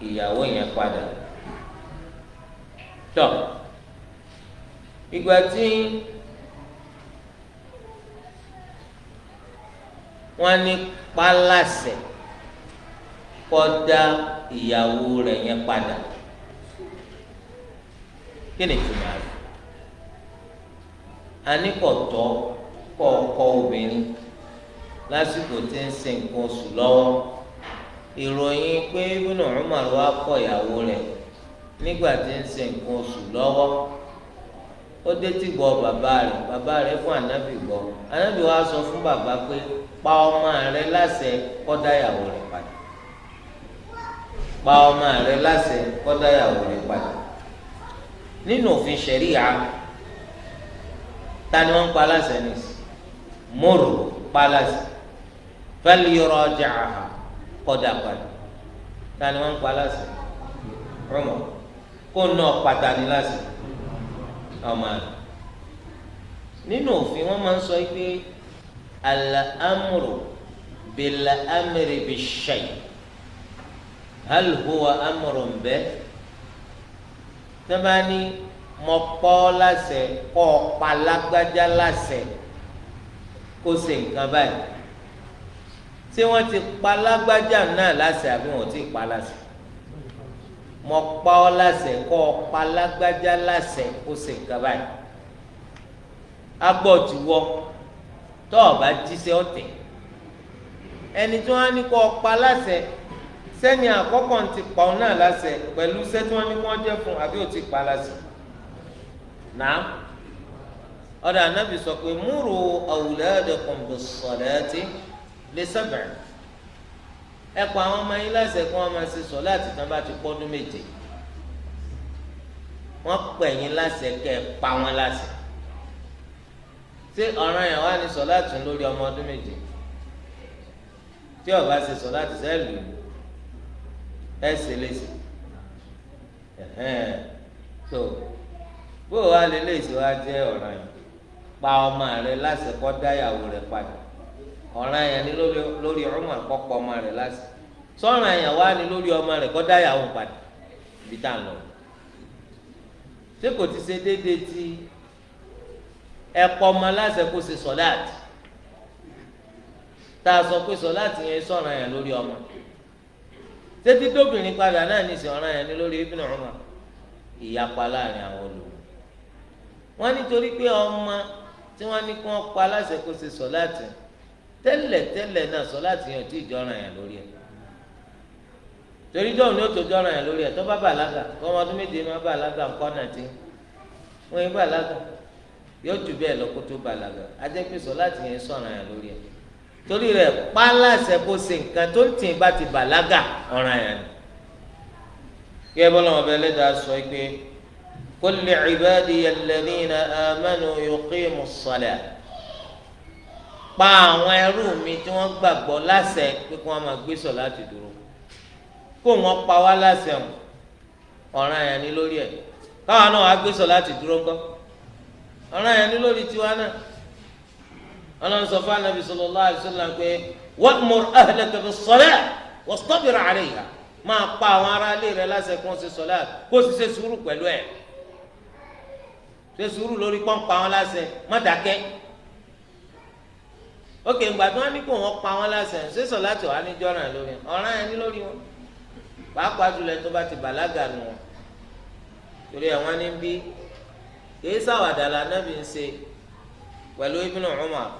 ìyàwó yẹn padà. Tọ ìgbà tí wọ́n ní pa láṣẹ kó dá ìyàwó rẹ̀ yẹn padà, kí ni ìtumọ̀ rẹ̀? Àní kò tọ́ kó kọ obìnrin lásìkò tí ń ṣe nǹkan oṣù lọ́wọ́. Ìròyìn pé Ibn Umar wá kọ ìyàwó rẹ̀ nígbà tí ń ṣe nǹkan oṣù lọ́wọ́, ó dé tí gbọ́ bàbá rẹ̀, bàbá rẹ̀ fún ànábì gbọ́. Ànábì wá sọ fún bàbá pé pa ọmọ rẹ̀ láṣẹ kó dá ìyàwó rẹ̀ padà, pa ọmọ rẹ̀ láṣẹ kó dá ìyàwó rẹ̀ padà. Nínú òfin ṣẹ̀ríà, ta ni wọ́n ń pa láṣẹ ní mọ́rò pa láṣẹ falyuraji'aha kó dá padà. Ta ni wọ́n ń pa láṣẹ? Umar. Kó náà pàtàkì láṣẹ ọmọ rẹ̀. Nínú òfin wọ́n máa ń sọ pé al-amru bil-amri bish-shay' hal huwa amrun bih. Tẹ́bá ní mọ pọ́ láṣẹ kọ́ pa lágbájá láṣẹ kó ṣe nǹkan báyìí, ṣé wọ́n ti pa lágbájá náà láṣẹ àbí wọ́n ti pa láṣẹ? Mọ pọ́ láṣẹ kọ́ pa lágbájá láṣẹ kó ṣe nǹkan báyìí. Agbọ́ ti wọ́ tọ́ ọ bá jíṣẹ́ ọ̀tẹ̀. Ẹni tí wọ́n á ní kọ́ pa láṣẹ, sẹ́ni àkọ́kọ́ ti pa ọ́ náà láṣẹ pẹ̀lú iṣẹ́ tí wọ́n ní kí wọ́n jẹ́ fún àbí ò ti pa láṣẹ. Nàá ọ̀dọ̀ ànábì sọ pé múrù awladakum bis-salati li sab'in. Ẹ pa àwọn ọmọ yín láṣẹ kí wọ́n máa ṣe sọ̀láàtì tán bá ti pọ́dún méje. Wọ́n pè yín láṣẹ kẹ́ ẹ pa wọ́n láṣẹ. Ṣé ọ̀ràn yẹn wá ní sọ̀láàtì lórí ọmọ ọdún méje? Tí ó bá ṣe sọ̀láàtì sẹ́ẹ̀lì ẹsẹ lẹsẹ so bó wa lè lè ṣe wa jẹ ọ̀ràn yẹn, pa ọmọ rẹ láṣẹ kó dá ìyàwó rẹ padà. Ọ̀ràn yẹn ni lórí Umar kó pa ọmọ rẹ láṣẹ. Sọ̀ràn yẹn wá ní lórí ọmọ rẹ kó dá ìyàwó padà. Ibi tá à ń lọ, ṣé kò ti ṣe déédéé tí ẹ̀pọ̀ ọmọ láṣẹ kó ṣe sọ̀láàtì? Tá a sọ pé sọ̀láàtì yẹn sọ̀ràn yẹn lórí ọmọ, tètè tóbìnrin padà náà ní ìsìn ọ̀ràn yẹn ní lórí Ibn Umar. Ìyapa láàrin àwọn olùkọ́ wọn nítorí pé ọmọ tí wọ́n ní kí wọ́n pa aláṣẹ kó ṣe sọ̀láàtì tẹ́lẹ̀ tẹ́lẹ̀ náà, sọ̀láàtì yẹn ò tí ì jọ́ràn yẹn lórí ẹ̀. Torí jọ́ọ̀ ni ó tó jọ́ràn yẹn lórí ẹ̀ tó bá bàlágà. Kọ́ ọmọ ọdún méje máa bàlágà ńkọ́ náà tí wọ́n yẹn bàlágà yóò jù bẹ́ẹ̀ lọ kó tó bàlágà. Ajẹ́ pé sọ̀láàtì yẹn sọ̀ràn yẹn lórí ẹ̀. Torí rẹ̀ pálásẹ kó ṣe nǹkan tó ń tì bá ti bàlágà ọ̀ràn yẹn ni. Kí ẹ bọ́lá wọn bẹ lẹ́dàá sọ pé qul li'ibadiya alladhina amanu yuqimu s-salah. Pa àwọn ẹrú mi tí wọ́n gbàgbọ́ láṣẹ pé kí wọ́n máa gbé sọ̀láàtì dúró. Kó wọ́n pa wá láṣẹ ọ̀ràn yẹn ni lórí ẹ̀. Káwọn náà wá gbé sọ̀láàtì dúró ńkọ́, ọ̀ràn yẹn ni lórí tiwa náà. Ọlọ́run sọ fún anabi sallallahu alaihi wasallam pé wa'mur ahlaka bis-salah wastabir 'alayha. Máa pa àwọn ará ilé rẹ láṣẹ kó ṣe sọlá, kó sì ṣe sùúrù pẹ̀lú ẹ̀. Ṣe sùúrù lórí pọ́npá wọn láṣẹ, má dákẹ́. Ókè ńgbà tí wọ́n ní kó wọ́n pa wọn láṣẹ, ṣé sọlá tó wà ní jọ́ràn lórí ọ̀ràn yẹn ní lórí wọn, pàápàá jùlọ tó bá ti bàlágà nù wọn. Torí ẹ̀ wọ́n ní bí kìí sàwàdà lànà bí ń ṣe pẹ̀lú Ibn Umar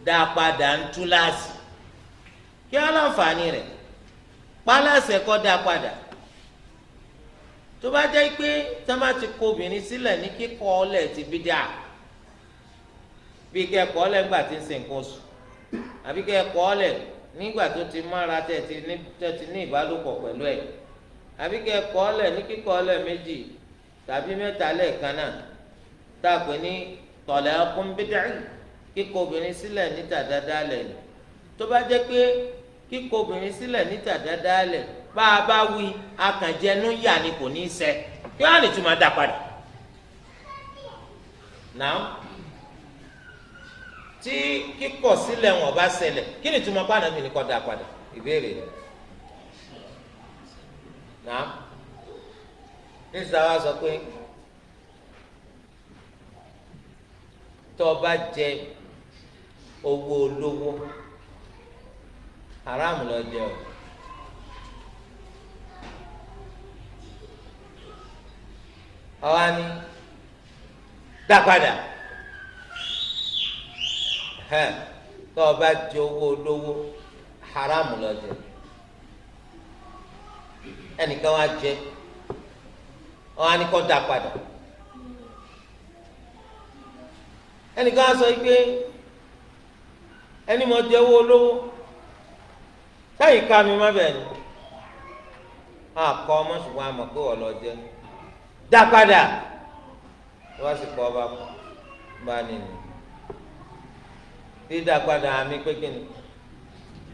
dá padà ń tú láàsì. Kí aláǹfààní rẹ̀ pálásẹ̀ kọ́ dá padà. Tó bá jẹ́ pé tá má ti kọ obìnrin sílẹ̀ ní kíkọ̀ ọlẹ̀ ti bí díà, bí kẹ́kọ̀ọ́ ọlẹ̀ ńgbà tí ń ṣe nǹkan oṣù, àbí kẹ́kọ̀ọ́ ọlẹ̀ nígbà tó ti mára tẹ́ ti ní ìbálòpọ̀ pẹ̀lú ẹ̀, àbí kẹ́kọ̀ọ́ ọlẹ̀ ní kíkọ̀ ọlẹ̀ méjì tàbí mẹ́ta lẹ́ẹ̀kan náà, tá a pè ní talaqun bid'i, kíkọ̀ obìnrin sílẹ̀ níta dáadáa lẹ̀. Tó bá jẹ́ pé kíkọ̀ obìnrin sílẹ̀ níta dáadáa lẹ̀, bá a bá wí akànjẹnu yà ni kò ní í ṣẹ, kí wọ́n á lè tún máa dá padà. Náà tí kíkọ̀ sílẹ̀ wọn bá ṣẹlẹ̀, kí ni túmọ̀ pàànà mi ní kọ́ dá padà? Ìbéèrè rẹ̀. Náà ní sábà sọ pé tó o bá jẹ owó olówó, haram ló jẹ o. Àwa ni dá padà. Tó o bá jẹ owó olówó, haram ló jẹ. Ẹnìkan wá jẹ, ọ̀hún á ní kó dá padà. Ẹnìkan á sọ pé ẹni mo jẹ owó olówó, sẹ́yìn ká mi má bẹ́ẹ̀ ni àkọ́ ọmọ, ṣùgbọ́n àmọ̀ pé wọ́n lọ jẹ, dá padà. Wọ́n sì kọ́ ọba bá nínú dídá padà, àmì pé kíni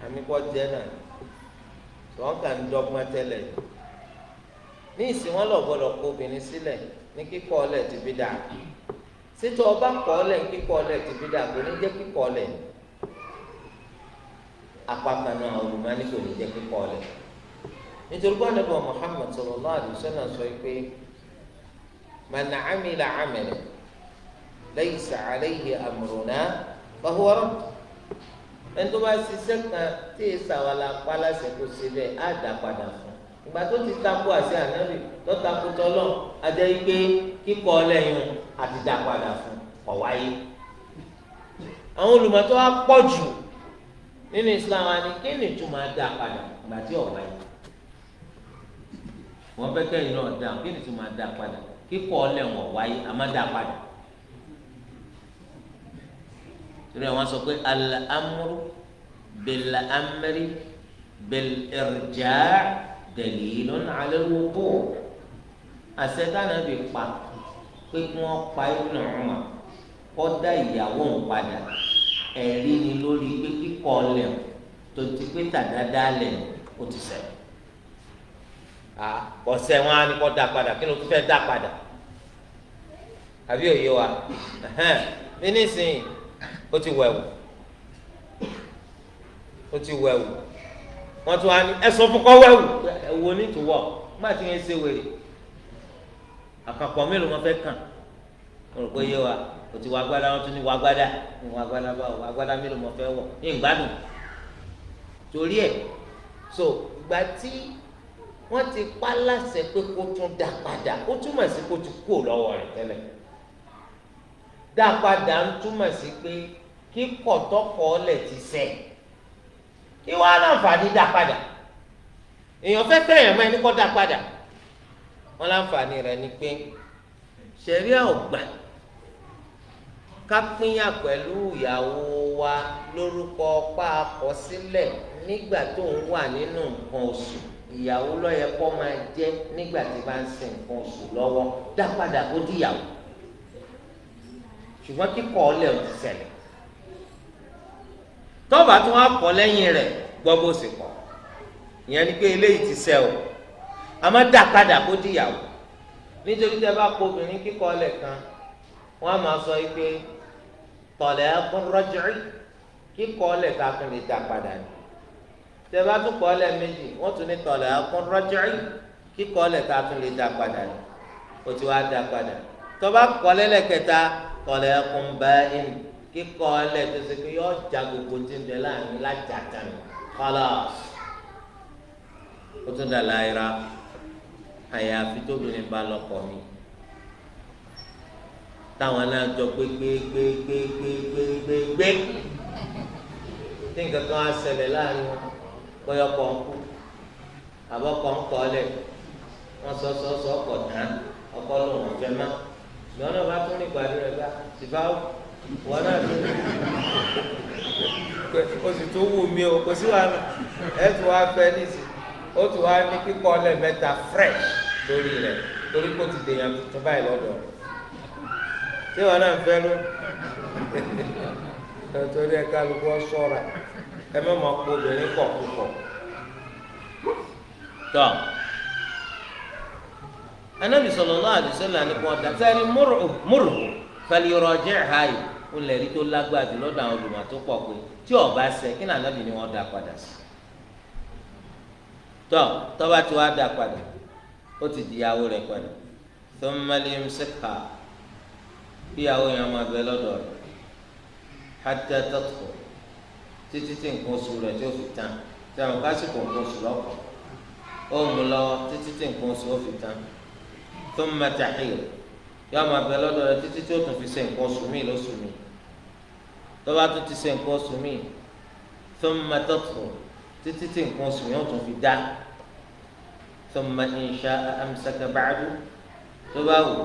àmì kọ́ jẹ́ náà, wọ́n kàn ń dọ́gbọ́n tẹ́lẹ̀ ní ìsìn. Wọn lọ gbọ́dọ̀ kó obìnrin sílẹ̀ ní kíkọ̀ ọlẹ̀ ti bí dà. Sítọ ọba kọ̀ ọlẹ̀ ní kíkọ̀ ọlẹ̀ ti bí dà, kò ní jẹ́ kíkọ̀ ọlẹ̀. Apá kan náà olùmọ́ni kò ní jẹ́ kíkọ̀ ọlẹ̀, nítorí pé Ànábì Muhammad sallallahu alaihi wasallam sọ pé man amila amalan laysa alayhi amruna fahuwa radd. Ẹni tó bá ṣiṣẹ́ kan tí ìsàwálà pálásẹ̀ kò ṣe bẹ́ẹ̀, á dà padà fún. Ìgbà tó ti takò àṣẹ Ànábì tó takò tọ́lọ̀, ajẹ́ pé kíkọ́ ọlẹ́yìn àti dà padà fún ọ̀wáyé. Àwọn olùmọ̀tò á pọ̀ jù nínú Islam wa ni kí ni tó máa dà padà ìgbà tí ọ̀wáyé. Wọ́n fẹ́ kẹ́yìn náà dà, kí ni tó máa dà padà? Kíkọ́ ọlẹ́yìn ọ̀wáyé àmọ́ dà padà. Torí àwọn sọ pé al-amru bil-amri bil-irja' dalilun 'ala al-wuqu'. Àṣẹ táwọn bí pa pé kí wọ́n pa Ibn Umar kó dá ìyàwó òun padà, ẹ̀rí ni lórí pé kíkọ́ lẹ̀ tó ti pé tàdáadáa lẹ̀ ó ti ṣẹ. Ọ̀sẹ̀ wọn á ní kó dá padà, kí ló tún fẹ́ dá padà? Àbí òye wa? Bí nísìnyí ó ti wẹ̀wù, ó ti wẹ̀wù, wọ́n tún wá ní ẹ sọ fún kọ́ wẹ̀wù, ẹ̀wù onítùwọ̀ má ti yẹn ṣe wèrè. Àkàpọ̀ mélòó wọn fẹ́ kàn? Mo rò pé yé wa. O ti wọ agbádá, wọn tún ní wọ agbádá, ní wọ agbádá báwo, agbádá mélòó wọn fẹ́ wọ̀ ní ìgbádùn torí ẹ̀. So ìgbà tí wọ́n ti pa láṣẹ pé kó tún dá padà, ó túmọ̀ sí kó ti kú lọ́wọ́ rẹ̀ tẹ́lẹ̀. Dá padà ń túmọ̀ sí pé kíkọ̀ tọkọ̀ ọ̀lẹ̀ ti sẹ̀, kí wọ́n á láǹfààní dá padà. Èèyàn fẹ́ fẹ́yàn mọ́ ẹni kọ́ dá padà. Wọ́n láǹfààní rẹ̀ ni pé ṣẹ̀ríà ò gbà ká pínyà pẹ̀lú ìyàwó wa lórúkọ pa àkọsílẹ̀ nígbà tó ń wà nínú nǹkan oṣù. Ìyàwó ló yẹ kó máa jẹ́ nígbà tí bá ń ṣe nǹkan oṣù lọ́wọ́, dá padà kó díyàwó. Ṣùgbọ́n kíkọ̀ ọ̀lẹ̀ ò ti ṣẹlẹ̀. Tọ́ba tí wọ́n á kọ́ lẹ́yìn rẹ̀ gbọ́ bó sì kọ́, ìyẹn ni pé eléyìí ti ṣẹ o, àmọ́ dá padà kó díyàwó. Nítorí tẹ́ bá kọ obìnrin kíkọ̀ ọ̀lẹ̀ kan, wọ́n á máa sọ yìí pé talaqun raj'i, kíkọ̀ ọ̀lẹ̀ ká tún lè dá padà ni. Tẹ́ bá tún kọ̀ ọ̀lẹ̀ méjì, wọ́n tún ní talaqun raj'i, kíkọ̀ ọ̀lẹ̀ ká tún lè dá padà ni. O ti wá dá padà. Tọ́ba kọ̀ lẹ́lẹ́kẹta, talaqun ba'in, kíkọ̀ ọ̀lẹ̀ tó ṣe pé yọ ọjà gbogbo ti ń bẹ láàrin lájà tán, khalas, ó tún dà láyra. Àyàfi tóbìnrin bá lọ́kọ mi, táwọn náà jọ gbé gbé gbé gbé gbé gbé gbé gbé, tí nǹkan kan á ṣẹlẹ̀ láàrin wọn, bóyá ọkọ ń kú àbọ̀kọ ń kọ́ lẹ̀, Wọ́n sọ sọ sọ ọkọ̀ tán, ọkọ lòun ọ̀fẹ́ má. Ìgbà náà bá tún ní ìpàdé rẹ̀ bá tìfá wọn náà tún o sì tún wù mí o, kò sí wàhálà. Ẹ tún wá fẹ́ nísì, ó tún wá ní kíkọ́ lẹ́ẹ̀mẹ́ta fresh lórí rẹ̀ torí kó ti dèèyàn tuntun báyìí lọ́dọ̀ rẹ̀. Ṣé wọn náà fẹ́ ló? Torí ẹ kálukú ṣọ́ra, ẹ má máa kó obìnrin pọ̀ púpọ̀. Tọ́ Ànábì sallallahu alaihi wasallam ní kò dá sẹ́ni múrù falyuraji'ha yìí ó lè rí tó lágbára jù lọ́dọ̀ àwọn olùmọ̀ tó pọ̀ pé tí ó bá ṣẹ kí ní Ànábì ni wọ́n dá padà sí. Tọ́ tọ́ba tí wàá dá padà ó ti di ìyàwó rẹ̀ padà. Thumma liyumsikha, ìyàwó yẹn máa bẹ lọ́dọ̀ rẹ̀ hatta tathur, títí tí nǹkan oṣù rẹ̀ tí ó fi tán. Tí àwọn kásìkò nǹkan oṣù lọ́kọ̀ ó mú lọ́wọ́ títí tí nǹkan oṣù ó fi tán. Thumma tahid, yóò máa bẹ lọ́dọ̀ rẹ̀ títí tí ó tún fi ṣe nǹkan oṣù míì lóṣù míì. Tó bá tún ti ṣe nǹkan oṣù míì, thumma tathur, títí tí nǹkan oṣù yẹn ó tún fi dá. Thumma in sha'a amsaka ba'du, tó bá wù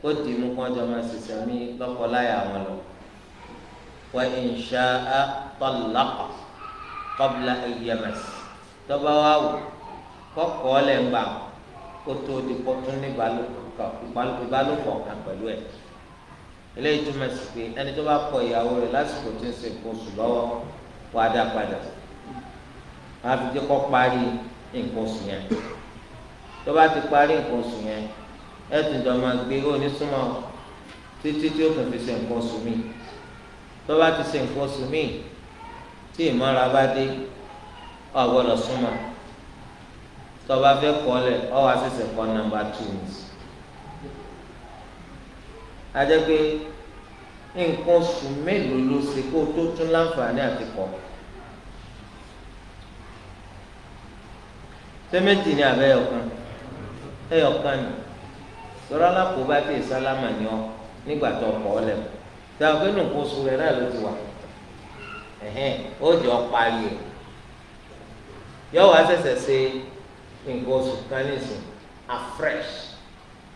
ó dì mú kó ọjọ́ máa ṣiṣẹ́ mí lọ́kọ láya wọn lọ. Wa in sha'a talaqa qabla an yamas, tó bá wà wù kọ́kọ́ lẹ̀ ń gbà kó tó di kó tún ní ìbálòpọ̀ kan pẹ̀lú ẹ̀. Eléyìí túmọ̀ sí pé ẹni tó bá kọ ìyàwó rẹ̀ lásìkò tí ń ṣe nǹkan oṣù lọ́wọ́ wàá dá padà, wàá fi jẹ́ kó parí nǹkan oṣù yẹn. Tó bá ti parí nǹkan oṣù yẹn, ẹ tún jọ máa gbé onísúnmọ́ títí tí ó tún fi ṣe nǹkan oṣù míì. Tó bá ti ṣe nǹkan oṣù míì tí ìmọ̀ra bá dé, ò gbọ́dọ̀ súnmọ́. Tó bá fẹ́ kọ́ lẹ̀, ọ wá ṣẹ̀ṣẹ̀ kọ́ nọ́mbà 2. Ajẹ́ pé nǹkan oṣù mélòó ló ṣe kó tó tún láǹfààní àti kọ́? Ṣé méjì ni àbẹ́ ẹyọkan? Ẹyọkan ni. Sọ̀rọ̀ alákòóbá tí ìsálámà ni ọ nígbà tó kọ́ ọ lẹ̀. Dáhùn pé nǹkan oṣù rẹ̀ náà ló ti wà. Ẹ̀hẹ́n, ó jọ parí ẹ̀. Yọ wá ṣẹ̀ṣẹ̀ ṣe nǹkan oṣù kan nísìn afresh.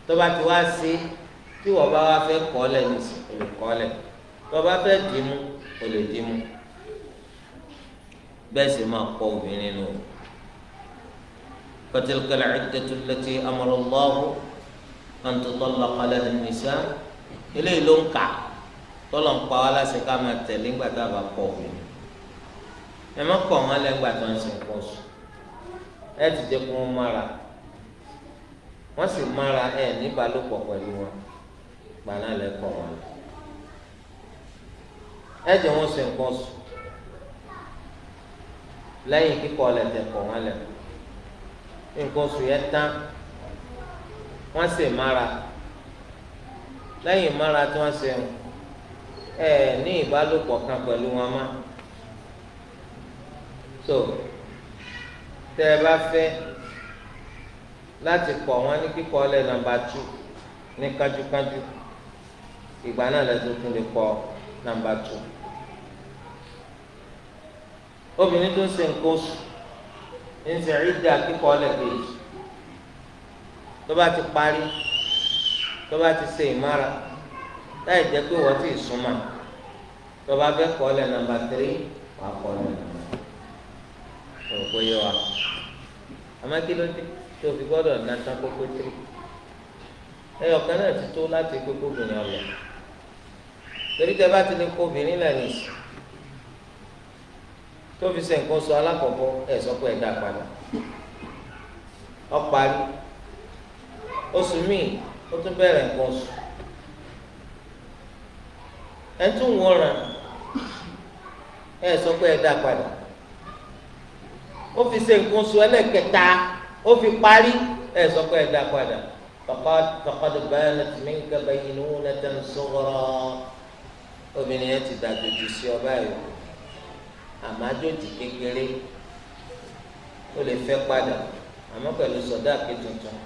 Tó bá ti wá sí, tí wọ́n bá wá fẹ́ kọ́ lẹ̀ nísìn, o lè kọ́ lẹ̀. Tó bá fẹ́ dìímú, o lè dìímú. Bẹ́ẹ̀ sì máa kọ́ obìnrin nù. فتلك العدة التي أمر الله أن تطلق لها النساء. Eléyìí ló ń kà tọ́lọ̀ ń pa wá láṣẹ ká máa tẹ̀lé ńgbà tá a bá kọ obìnrin. Ẹ má kọ̀ wọ́n lẹ́ngbà tó ń sìn kọ́ sùn. Ẹ ti jẹ́ kó wọ́n mára, wọ́n sì mára ẹ níbàálòpọ̀ pẹ̀lú wọn, gbaná lẹ kọ̀ wọn. Ẹ jẹ́ wọ́n sìn kọ́ sùn lẹ́yìn kíkọ́ lẹ̀ tẹ̀ kọ̀ wọ́n lẹ̀. Nǹkan oṣù yẹn tán, wọ́n sì mára. Lẹ́yìn mára tí wọ́n ṣe ẹ ní ìbálòpọ̀ kan pẹ̀lú wọn mọ́. So tẹ́ ẹ bá fẹ́ láti kọ̀ wọ́n ní kíkọ́ lẹ̀ nọ́mbà 2 ní kánjúkánjú, ìgbà náà lẹ́tọ́ tún lè kọ́ nọ́mbà 2. Obìnrin tó ń ṣe nǹkan oṣù ń ṣe ìdá kíkọ́ lẹ̀ kejì, tó bá ti parí, tó bá ti ṣe ìmára láì jẹ́ pé wọ́n ti súnmọ́, tó bá fẹ́ kọ́ lẹ̀ nọ́mbà 3 wàá kọ́ lẹ̀ nọ́mbà 3. Òrò yé wa. Àmọ́ kí ló dé tó fi gbọ́dọ̀ ná tán kókó 3? Ẹyọkan náà ti tó láti kókó obìnrin ọlọ. Torí tẹ bá ti lè kó obìnrin lẹ́nu ìsìn tó fi ṣe nǹkan sọ alákọ̀ọ́kọ́, ẹ̀ sọ pé ẹ̀ dá padà. Ó parí oṣù míì, ó tún bẹ̀rẹ̀ nǹkan oṣù. Ẹ̀ tún wòran, ẹ̀ sọ pé ẹ̀ dá padà. Ó fi ṣe nǹkan oṣù ẹlẹ́kẹta, ó fi parí, ẹ̀ sọ pé ẹ̀ dá padà. Faqad banat minka baynunatan sughra. Obìnrin yẹn ti dàjòjì sí ọ báyìí, àmọ́ àjòjì kékeré ó lè fẹ́ padà, àmọ́ pẹ̀lú sọ̀dáàkì tuntun.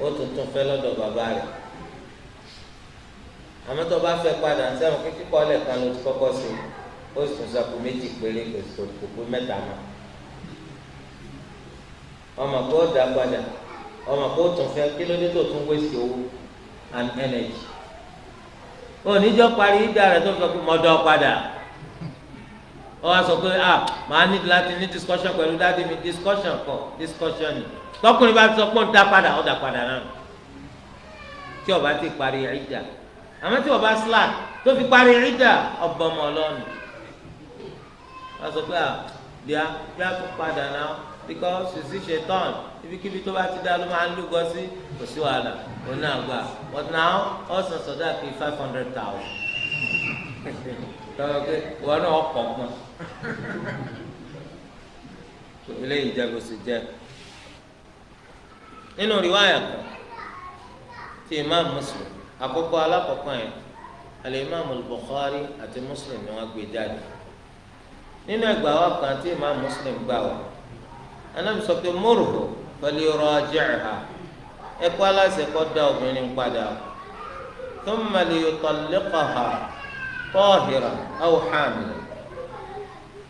Ó tuntun fẹ́ lọ́dọ̀ bàbá rẹ̀. Àmọ́ tó bá fẹ́ padà, sẹ́wọ̀n kíkọ́ lẹ́ẹ̀kan ló ti kọ́kọ́ sí, ó sì tún sàkó méjì péré, kò pé mẹ́ta mọ́. Ọmọ kó dá padà, ọmọ kó tún fẹ́, kí ló dé tó tún waste owó and energy? Oníjọ́ parí ìdá rẹ̀ tó fẹ́ kó mọ́dọ́ padà. Ó wá sọ pé ah, màá ní láti ní discussion pẹ̀lú daddy mi. Discussion kọ́, discussion ni. Tọkùnrin bá sọ pé ó dá padà, ó dá padà náà, tí ó bá ti parí ìdá. Àmọ́ tí ó bá slack tó fi parí ìdá, ọgbọmọ ọlọ́run. Wọ́n sọ pé ah, bíá bíá tó padà náà, because sisi ṣetán, ibikíbi tó bá ti dá ló máa ń lúgọ sí, kò sí wàhálà, òun náà gbà. But now, ọ̀sán sọ̀dá kí 500,000 tọ́wọ́ pé wọn náà kọ̀ gbọ́n. Eléyìí jẹ́ bó ṣe jẹ́. Nínú riwaya kan tí Imam Muslim, àkọ́kọ́, alákọ̀ọ́kọ́ yẹn, al-Imam al-Bukhari àti Muslim ni wọ́n gbé jáde. Nínú ẹgbàá wa kan tí Imam Muslim gbà wá, Ànábì sọ pé murhu falyuraji'ha, ẹkọ aláṣẹ kó dá obìnrin padà, thumma liyutalliqaha tahira aw hamila.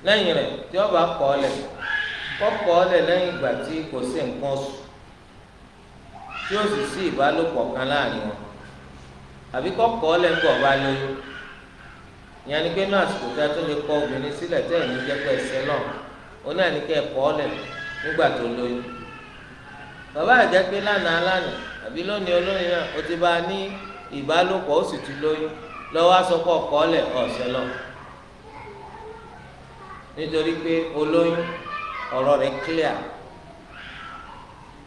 Lẹ́yìn rẹ̀, tí ó bá kọ̀ ọ́ lẹ̀, kọ́ kọ̀ ọ́ lẹ̀ lẹ́yìn ìgbà tí kò sí nǹkan oṣù, tí ó sì sí ìbálòpọ̀ kan láàrin wọn, àbí kọ́ kọ̀ ọ́ lẹ̀ ńgbọ̀ bá lóyún. Ìyẹn ni pé náà, àsìkò tí a tún lè kọ obìnrin sílẹ̀ tẹ́ ẹ̀ ní jẹ́ pé ẹsẹ̀ náà ó náà ní kẹ́ ẹ̀ kọ́ ọ́ lẹ̀ nígbà tó lóyún. Bàbá àjẹ́ pé lánàá lánàá àbí lónìí olóyún náà, ó ti bá a ní ìbálòpọ̀, ó sì ti lóyún lọ́wọ́, aṣọ kọ́ kọ́ lẹ̀, ọ̀sẹ̀ lọ, nítorí pé olóyún, ọ̀rọ̀ rẹ̀ clear.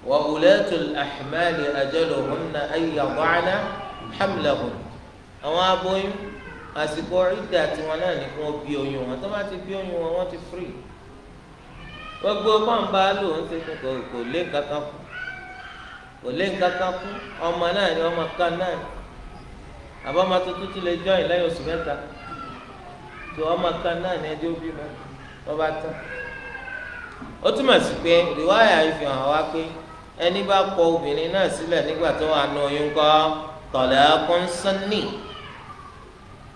Wa ulatul ahmali ajaluhunna an yada'na hamlahun. Àwọn aboyún, àsìkò ìdá tiwọn náà ní kí wọ́n bí oyún wọn. Tó bá ti bí oyún wọn, wọ́n ti free. Gbogbo pọ́ǹba lò ń ṣe kò lé nǹkan kan kú, kò lé nǹkan kan kú. Ọmọ náà ni, ọmọ kan náà ni, àbọ̀mọ tuntun ti lè join lẹ́yìn oṣù 3 tó. Ọmọ kan náà ni, ẹjọ́ bí mọ́ lọ́ba tán. Ó túmọ̀ sí pé rìwáyà yìí fi hàn wá pé ẹni bá kọ obìnrin náà sílẹ̀ nígbà tó wà nù oyún kọ́, talaqun sunni,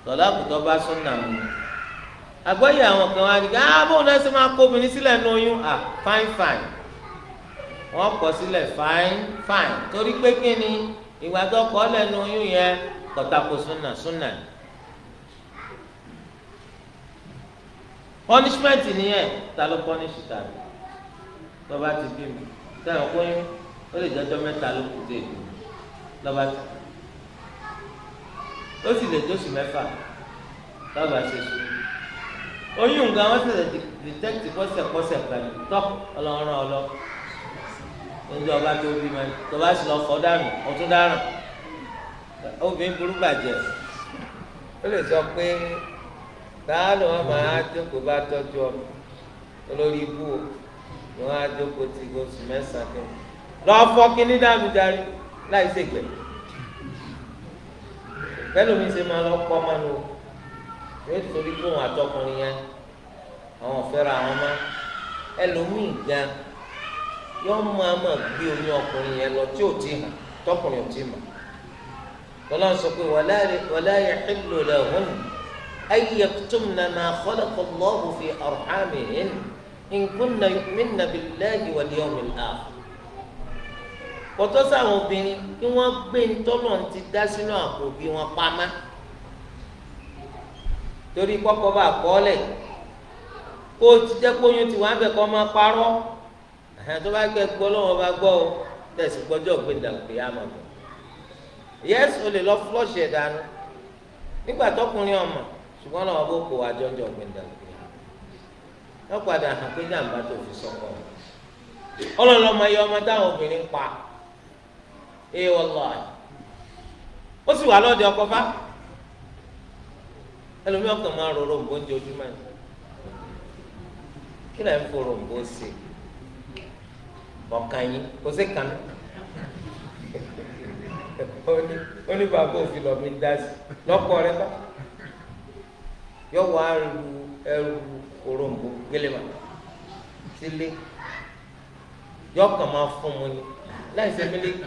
talaq tó bá súnà mu. Àgbọ́yé àwọn kan wá ní ká bóun náà ṣe máa kọ obìnrin sílẹ̀ nù oyún? Ah, fine fine, wọ́n kọ sílẹ̀ fine fine. Torí pé kí ni? Ìgbà tó kọ́ lẹ́nu oyún yẹn, kọ̀tàkù súnà súnà punishment nìyẹn. Ta ló punish ta ni? Tọ́ba ti bí mi sẹ́wọ̀n kóyún, ó lè jọjọ́ 3 ló kù dé ìlú lọ́ba ti, ó sì lè jóṣù 6 lọ́ba ṣe sùn. Oyún nǹkan wọ́n ṣẹ̀ṣẹ̀ detect kọ́sẹ̀kọ́sẹ̀ pẹ̀lú tọ́ ọlọ́run ọlọ́ oúnjẹ ọba tó bí ma tọba sì lọ fọ́ dànù, ọtún dáràn. Obìnrin burú bàjẹ́. Ó lè sọ pé táà ló wọn máa jókòó bá tọ́jú ọmọ olórí ibú o, ni wọn á jókòó tí oṣù 9 kí lọ́ọ́ fọ́ kíní dànù darí láì ṣègbè. Bẹ́ẹ̀ lómi ṣe máa lọ pọ́ mánu o, yóò torí pé òun àtọkùnrin yẹn, àwọn fẹ́ra àwọn má. Ẹlòmíì gan yóò máa máa gbé oyún ọkùnrin yẹn lọ tí ò tí hàn, tọkùnrin ò tí mà. Tọ́lá sọ pé wala yahillu lahunna an yaktumna ma khalaqa Allahu fi arhamihin in kunna yu'minna billahi wal yawmil akhir. Kọtọ sáwọn obìnrin kí wọ́n gbé ntọ́lọ̀ ti dá sínú àpò bí wọ́n pamá, torí kọ́kọ́ bá kọ́ lẹ̀ kó o ti jẹ́ kó oyún ti wà ń bẹ̀, kọ́ máa parọ́. Ẹ̀hẹ́n, tó bá gbẹ gbọ́ lọ́wọ́ bá gbọ́ o, tẹ̀sí gbọ́jọ́ gbẹ̀dà pé á máa bọ̀. Yes, o lè lọ flush ẹ̀ dànù nígbà tọkùnrin ọmọ, ṣùgbọ́n lọ́wọ́ bó kó wa jọjọ gbẹ̀dà pé wọ́n padà hàn pé jàǹbá tó fi sọ́kọ̀. Ọlọ́lọ́mọ yẹ ọmọ táwọn obìnrin ń pa. Ee, wallahi, ó sì wà lọ́dẹ ọkọ bá ẹlòmíràn kan máa rọrọ nbọ oúnjẹ ojúmọ́ yìí. Kí lẹ́yìn fòrò nbọ ṣe ọ̀kan yín kò sí kan. Ó ní bàbá òfin lọ mi dá sí lọ́kọ rẹ bá yọ wá ru ẹrù òròǹbó gbélé sílé, yọ kàn máa fún mu ni láì ṣe mílíkì.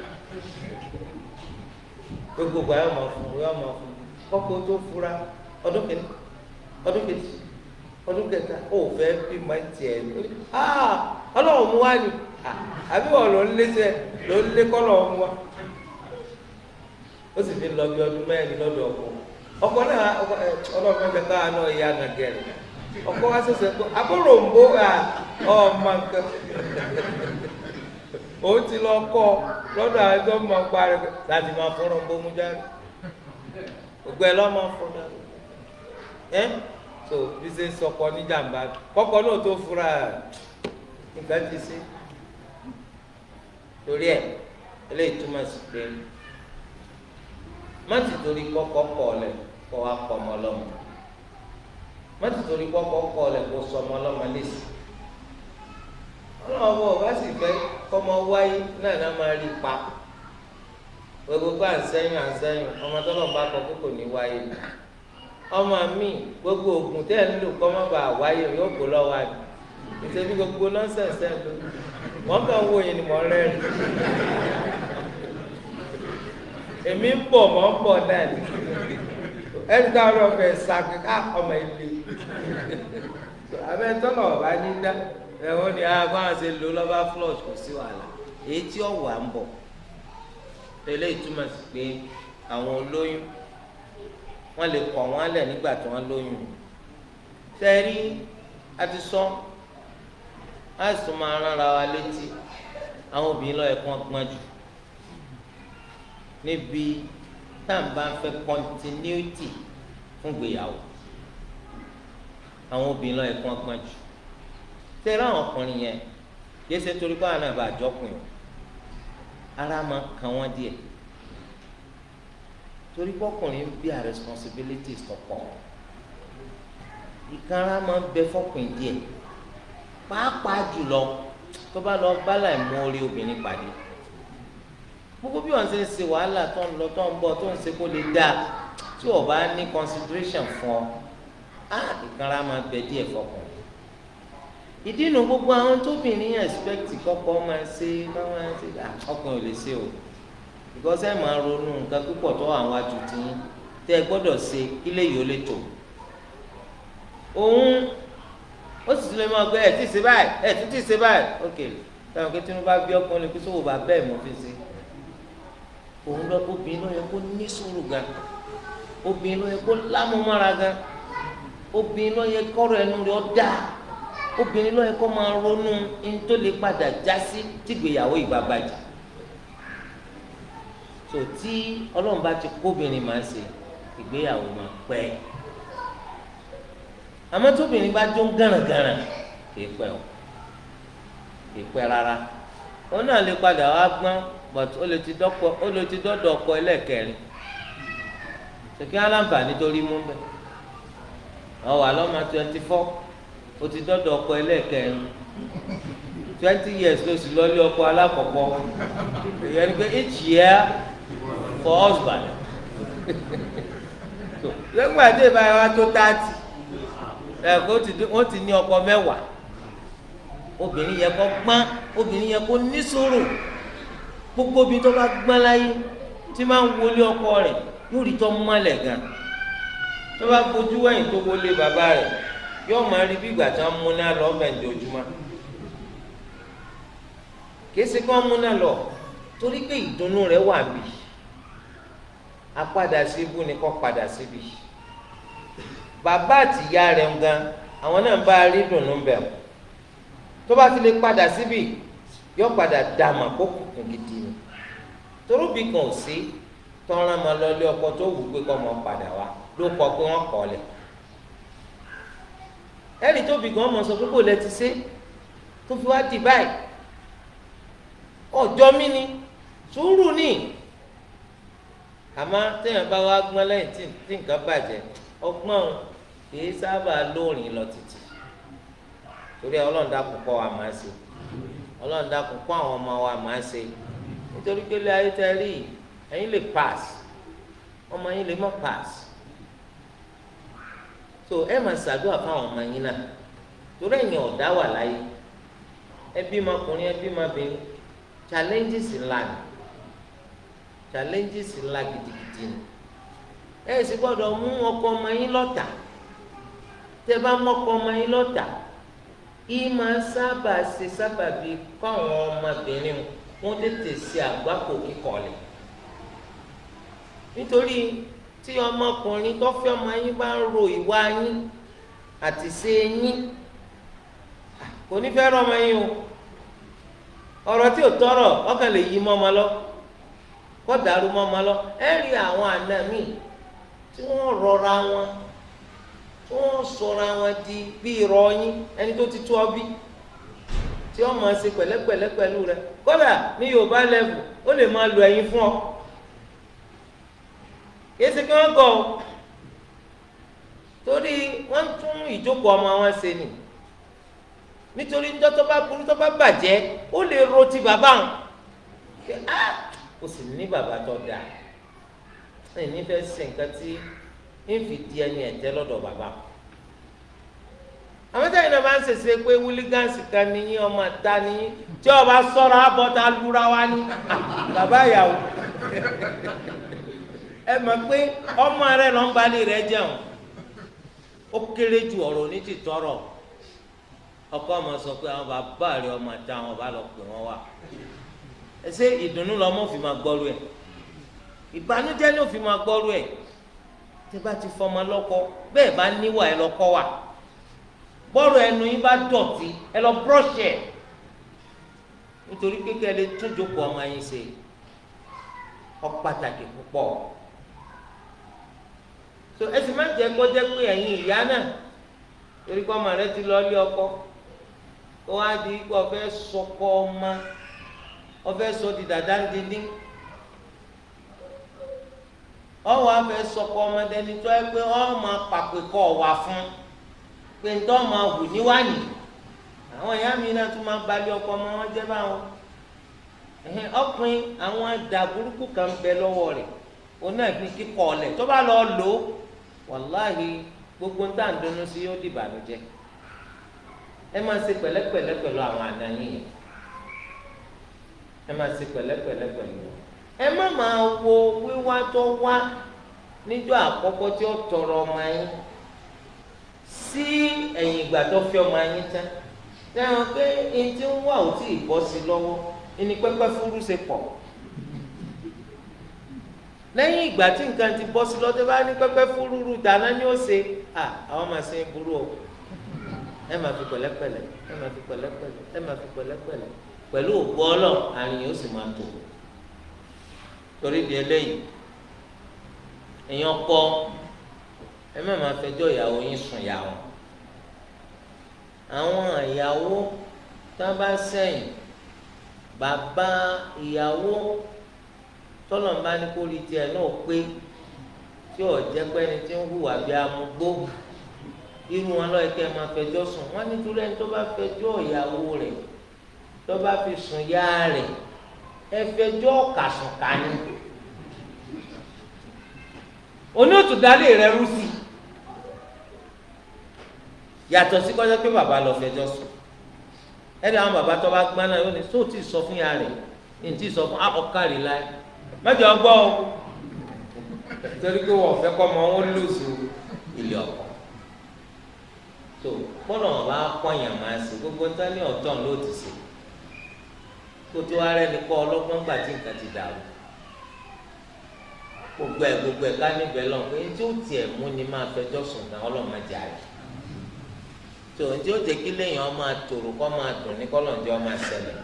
Gbogbo àyọ̀ máa fún mu, yọ máa fún mu. Kọ́kọ́ tó fura, ọdún kìíní, ọdún kejì, ọdún kẹta, ó fẹ́ bí máa ń tiẹ̀ ní. Ọlọ́run mú wá ní. Àbí wọn ló ń lé sẹ ló ń lé kọ́lọ̀ ń wá. Ó sì fi lọ bí ọdún 4 lọ́dọ̀ ọkọ. Ọkọ náà ọlọ́run mẹ́jọ káwa náà ya nàgẹ̀rẹ̀. Ọkọ wa ṣẹ̀ṣẹ̀ kó àbúrò ń bó ọmọ nǹkan. Òun ti lọ kọ́ lọ́dọ̀ àwọn tó mọ̀ ń parí láti máa fọ́nrán bó mú jáde. Ògbẹ́ lọ́mọ fún jáde. Ẹ́ so bí ṣe ń sọkọ níjàmbá kọ́kọ́ náà tó fura nǹkan ti ṣe. Torí ẹ̀ eléyìí túmọ̀ sí pé má ti torí kọ́kọ́ kọ́ ọ lẹ̀ kọ́ wa kọ́ ọmọ ọlọ́mọ. Má ti torí kọ́kọ́ kọ́ ọ lẹ̀ kó sọ ọmọ ọlọ́mọ lẹ́sìn. Ọlọ́wọ́ bọ̀ bá sì fẹ́ kọ́mọ wáyé náà náà máa rí pa. Gbogbo à ń sẹ́yìn ọmọ tó lọ́n bá kọ kókò ní wáyé. Ọmọ mi gbogbo oògùn tẹ́ ẹ̀ ń lò kọ́mọ bá wáyé yóò kó lọ́wọ́ àbí. Nítorí gbogbo nọ́ńsẹ̀nsẹ̀ ló wọ́n kàn wò yín ni mò ń rẹ́rìn. Èmi ń bọ̀ mọ̀ ń bọ̀ náà ni. Ẹni táwọn ọ̀fẹ́ sàkíkà ọmọ ilé. Abẹ́ntọ́nà ọ̀bá ní dá. Ẹ̀wọ́n ni agbára ṣe lò lọ́ba flush kò sí wàhálà. Èyí tí ó wà ń bọ̀. Eléyìí túmọ̀ sí pé àwọn olóyún wọ́n lè kọ̀ wọ́n lẹ̀ nígbà tí wọ́n lóyún. Sẹ́rí a ti sọ, a sì tún máa rán ara wa létí àwọn obìnrin lọ́ọ́ ẹ̀kọ́ gbọ́n jù níbi tá à ń bá fẹ́ continuity fún ìgbéyàwó. Àwọn obìnrin lọ́ọ́ ẹ̀kọ́ gbọ́n jù. Sẹ́rí àwọn ọkùnrin yẹn kìí ṣe torí báwọn náà bá àjọkùn yìí ara máa kan wọ́n díẹ̀ torí pọ́kùnrin ń bí a responsibilities tó pọ̀. Ìkanra máa ń bẹ fọ́kùnrin díẹ̀ pàápàá jùlọ tó bá lọ bá láì mú orí obìnrin pàdé. Gbogbo bí wọ́n ṣe ń ṣe wàhálà tó ń lọ tó ń bọ̀ tó ń ṣe kó lè dáa tí o bá ní consideration fún ọ, á ìkanra máa bẹ díẹ̀ fọ́kùnrin. Ìdí nu gbogbo àwọn tóbìnrin expect kọ́kọ́ máa ṣe máa ṣe ọkùnrin ò lè ṣe o, because ẹ máa ronú nǹkan púpọ̀ tó àwọn àtúntì tẹ́ ẹ gbọ́dọ̀ ṣe kí lè yọ lè tò. Òun ó sì tún lè máa gbé ẹ tí ṣe báyìí ẹ tún tí ṣe báyìí ok táwọn kí Tinubu bá bí ọkùnrin lè kí sówó bá bẹ́ẹ̀ mọ́ fi ṣe. Òun lọ obìnrin ló yẹ kó ní sùúrù gan, obìnrin ló yẹ kó lámúmára gan, obìnrin ló yẹ kọ́rọ̀ ẹnu rẹ̀ ọ́ dáa, obìnrin ló yẹ kó máa ronú ní tó lè padà já sí tìgbéyàwó ìgbà bàjẹ́. So tí Ọlọ́run bá ti kóbìnrin máa ṣe ìgbéyàwó máa pẹ́. Àmọ́ tóbìnrin bá jó ń gàràngàrà kì í pẹ́ o, kì í pẹ́ rárá. Òun náà lè padà wá gbọ́n, but ó lè ti dọ́dọ̀ ọkọ ẹlẹ́ẹ̀kẹrin. Ṣèkí aláǹfààní tó rí mú bẹ́ẹ̀. Ó wà lọ́mọ 24, ó ti dọ́dọ̀ ọkọ ẹlẹ́ẹ̀kẹrin. 20 years ló sì lọ́lé ọkọ alákọ̀ọ́kọ́. Ìyẹn ni pé each year for husband. Lẹ́gbàá àti ìbára wa tó 30, ẹ̀kọ́ wọ́n ti ní ọkọ 10. Obìnrin yẹ kó gbọ́n, obìnrin yẹ kó ní sùúrù. Gbogbo obìnrin tó bá gbọ́n láyé tí máa ń wọlé ọkọ rẹ̀ yóò rí tó mọ́lẹ̀ gan. Tó bá fojú wẹ̀yìn tó wọlé bàbá rẹ̀ yóò máa rí bí ìgbà tí wọ́n múná lọ mẹ́ǹdọ̀júmọ́. Kìí ṣe kí wọ́n múná lọ torí pé ìdùnnú rẹ̀ wà bí. Apadà síbú ni kò padà síbi. Bàbá àtìyá rẹ̀ ń gan àwọn náà ń bá a rí dùnnú bẹ̀ wọ́n. Tó bá fi lè padà síbi yóò padà dàmà kó kùkùn gidi ni. Torúbì kan ò sí tọ́ran máa lọ ilé ọkọ tó wù pé kọ́ máa padà wá ló kọ pé wọ́n kọ́ lẹ̀. Ẹnì tóbi gan mọ̀ sọ pé kò lẹ ti ṣe tó fi wá di báyìí. Ọjọ́ mi ni sùúrù ni. Àmọ́ téèyàn bá wá gbọ́n lẹ́yìn tí nǹkan bàjẹ́, ọgbọ́n kìí sábà lóòrìn lọ títì. Torí Ọlọ́run dákun kọ́ wa máa ṣe, Ọlọ́run dákun kọ́ àwọn ọmọ wa máa ṣe. Nítorí pé ilé ayé tẹ́ rí ẹ̀yin lè pass, ọmọ yín lè má pass. So ẹ máa ṣàdúrà fáwọn ọmọ yín náà torí ẹ̀yin ọ̀dá wà láyé. Ẹbí ọmọkùnrin, ẹbí ọmọbìnrin, challenges ńlá ni, challenges ńlá gidigidi ni. Ẹ sì gbọ́dọ̀ mú ọkọ ọmọ yín lọ́tà. Tẹ́ bá mú ọkọ ọmọ yín lọ́tà, Ìmọ̀ sábà ṣe sábàbí káwọn ọmọbìnrin wọn tètè ṣe àgbákò kíkọ̀lẹ̀. Nítorí tí ọmọkùnrin tó fẹ́ ọmọ yín bá ń ro ìwà yín àti ṣe yín, kò ní fẹ́ rọ ọmọ yín o. Ọ̀rọ̀ tí ò tọrọ ọkàn lè yí mọ́ ọmọ lọ, kó dàrú mọ́ ọmọ lọ. Ẹ rí àwọn àna míì tí wọ́n rọra wọn, tí wọ́n sọra wọn di bí irọ́ yín, ẹni tó ti tó ọ bí, tí wọ́n máa ṣe pẹ̀lẹ́pẹ̀lẹ́ pẹ̀lú rẹ. Kódà ní Yorùbá lẹ́vù ó lè máa lo ẹyin fún ọ. Kìí ṣe kí wọ́n gọ̀ ọ́, torí wọ́n tún ìjókòó ọmọ wọn ṣe nì. Nítorí níjọ́ tó bá burú tó bá bàjẹ́, ó lè ro ti bàbá wọn. Ó sì ní bàbá tó dáa, ẹ̀yìn nífẹ̀ẹ́ ṣe nǹkan tí ń fi di ẹni ẹ̀tẹ́ lọ́dọ̀ bàbá. Àwọn táyì náà bá ń ṣèṣe pé wúlígánsì kan ní yín, ọmọ àta ní yín, tí ọba sọ̀rọ̀ abọ́ta lura wa ní bàbá ìyàwó. Ẹ mọ̀ pé ọmọ rẹ lọ́n balẹ̀ rẹ jẹun, ó kéré ju ọ̀rọ̀ ní ti tọrọ. Ọkọ ọmọ sọ pé àwọn bàbá rẹ ọmọ àta àwọn bá lọ pè wọ́n wá. Ẹ ṣe ìdùnnú lọmọ fi máa gbọ́rú ẹ̀, ìbànújẹ́ ni ó fi máa gbọ́rú ẹ̀. Tí bá ti fọmọ lọ́kọ bẹ́ẹ̀ bá níwà ẹ lọ́kọ wà, bọ́rọ̀ ẹnu yín bá dọ̀tí ẹ lọ búrọ́ọ̀ṣì ẹ̀, nítorí kékeré lè tún jókòó ọmọ yín ṣe. Ó pàtàkì púpọ̀. So ẹ sì má jẹ́ kó jẹ́ pé ẹ̀yin ìyá náà, torí pé ọmọ rẹ ti lọ ilé ọkọ, ó wá di pé ọfẹ́ sọkọ ọmọ, ọfẹ́ sọ di dàda ń dín, ọwọ́ afẹ́ sọkọ ọmọdé ni tó ẹ pé ọmọ pàpè kọ wà fún pé ń tọ́ máa hù níwáyé. Àwọn ìyá mi náà tún máa balẹ̀ ọkọ ọmọ wọn jẹ́ báwọn. Ọkùnrin àwọn àdá burúkú kan bẹ lọ́wọ́ rẹ̀, òun náà fi kíkọ́ ọ̀lẹ̀ tó bá lọ lò ó, wàláhì gbogbo ń tà ń dunnú sí yóò di ìbànújẹ́. Ẹ máa ṣe pẹ̀lẹ́pẹ̀lẹ́ pẹ̀lú àwọn àna yín yẹn, ẹ máa ṣe pẹ̀lẹ́pẹ̀lẹ́ pẹ̀lú wọn. Ẹ má máa wo wíwá tó wá níjọ́ àkọ́kọ́ tí ó tọrọ ọmọ yín sí ẹ̀yìn ìgbà tó fi ọmọ yín tán. Sẹ́wọ̀n pé ẹni tí ń wà ó tí ì bọ́ sí lọ́wọ́, ẹni pẹ́pẹ́ fúrú ṣe pọ̀. Lẹ́yìn ìgbà tí nǹkan ti bọ́ sí lọ́wọ́, tó bá ní pẹ́pẹ́ fúrú rú dáná ni ó ṣe, àwọn máa ṣe é burú o. Ẹ máa fi pẹ̀lẹ́pẹ̀lẹ́, ẹ máa fi pẹ̀lẹ́pẹ̀lẹ́, ẹ máa fi pẹ̀lẹ́pẹ̀lẹ́ pẹ̀lú ògbó Ọlọ́run, àrùn yóò sì máa tò. Torí di eléyìí, èèyàn kọ ẹ má máa fẹjọ́ ìyàwó yín sùn yà wọn. Àwọn ìyàwó tá bá sẹ́yìn, bàbá ìyàwó tọ́lọ̀mbá ní kó rí tiẹ̀ náà pé tí ò jẹ́ pé ẹni tí ń hùwà bí amúgbó, irú wọn lọ́ọ́ kẹ́ ẹ máa fẹjọ́ sùn. Wọ́n nítorí ẹni tó bá fẹjọ́ ìyàwó rẹ̀ tó bá fi sùn yá rẹ̀, ẹ fẹjọ́ kàsùnkà ni oní òtún dálé rẹ̀ rú sí, yàtọ̀ sí kọjá pé bàbá lọ fẹjọ́ sùn. Ẹni àwọn bàbá tó bá gbọ́n náà yóò ní sóò tí ì sọ fún ya rẹ̀, ní tí ì sọ fún ọkàrí láyé mẹ́jọ gbọ́ o, torí pé wọ́n fẹ́ kọ́ ọmọ wọn lóṣù ilé ọkọ. Tó gbọ́dọ̀ wọn bá kọ́yàn máa ṣe gbogbo ń tán ní ọ̀tọ̀ ló ti ṣe kótó ara ẹni kọ́ ọlọ́gbọ́n gbà tí nǹkan ti dàrú. Gbogbo ẹ ká níbẹ̀ lọ pé ní tí ó tiẹ̀ mú ni máa fẹjọ́ sùn náà ọlọ́mọdé àyè. Tó ní tí ó jẹ́ kí lẹ́yìn ọmọ àtòrò kọ́ máa dùn ní kọ́lọ́njẹ́ ọmọ àṣẹlẹ̀.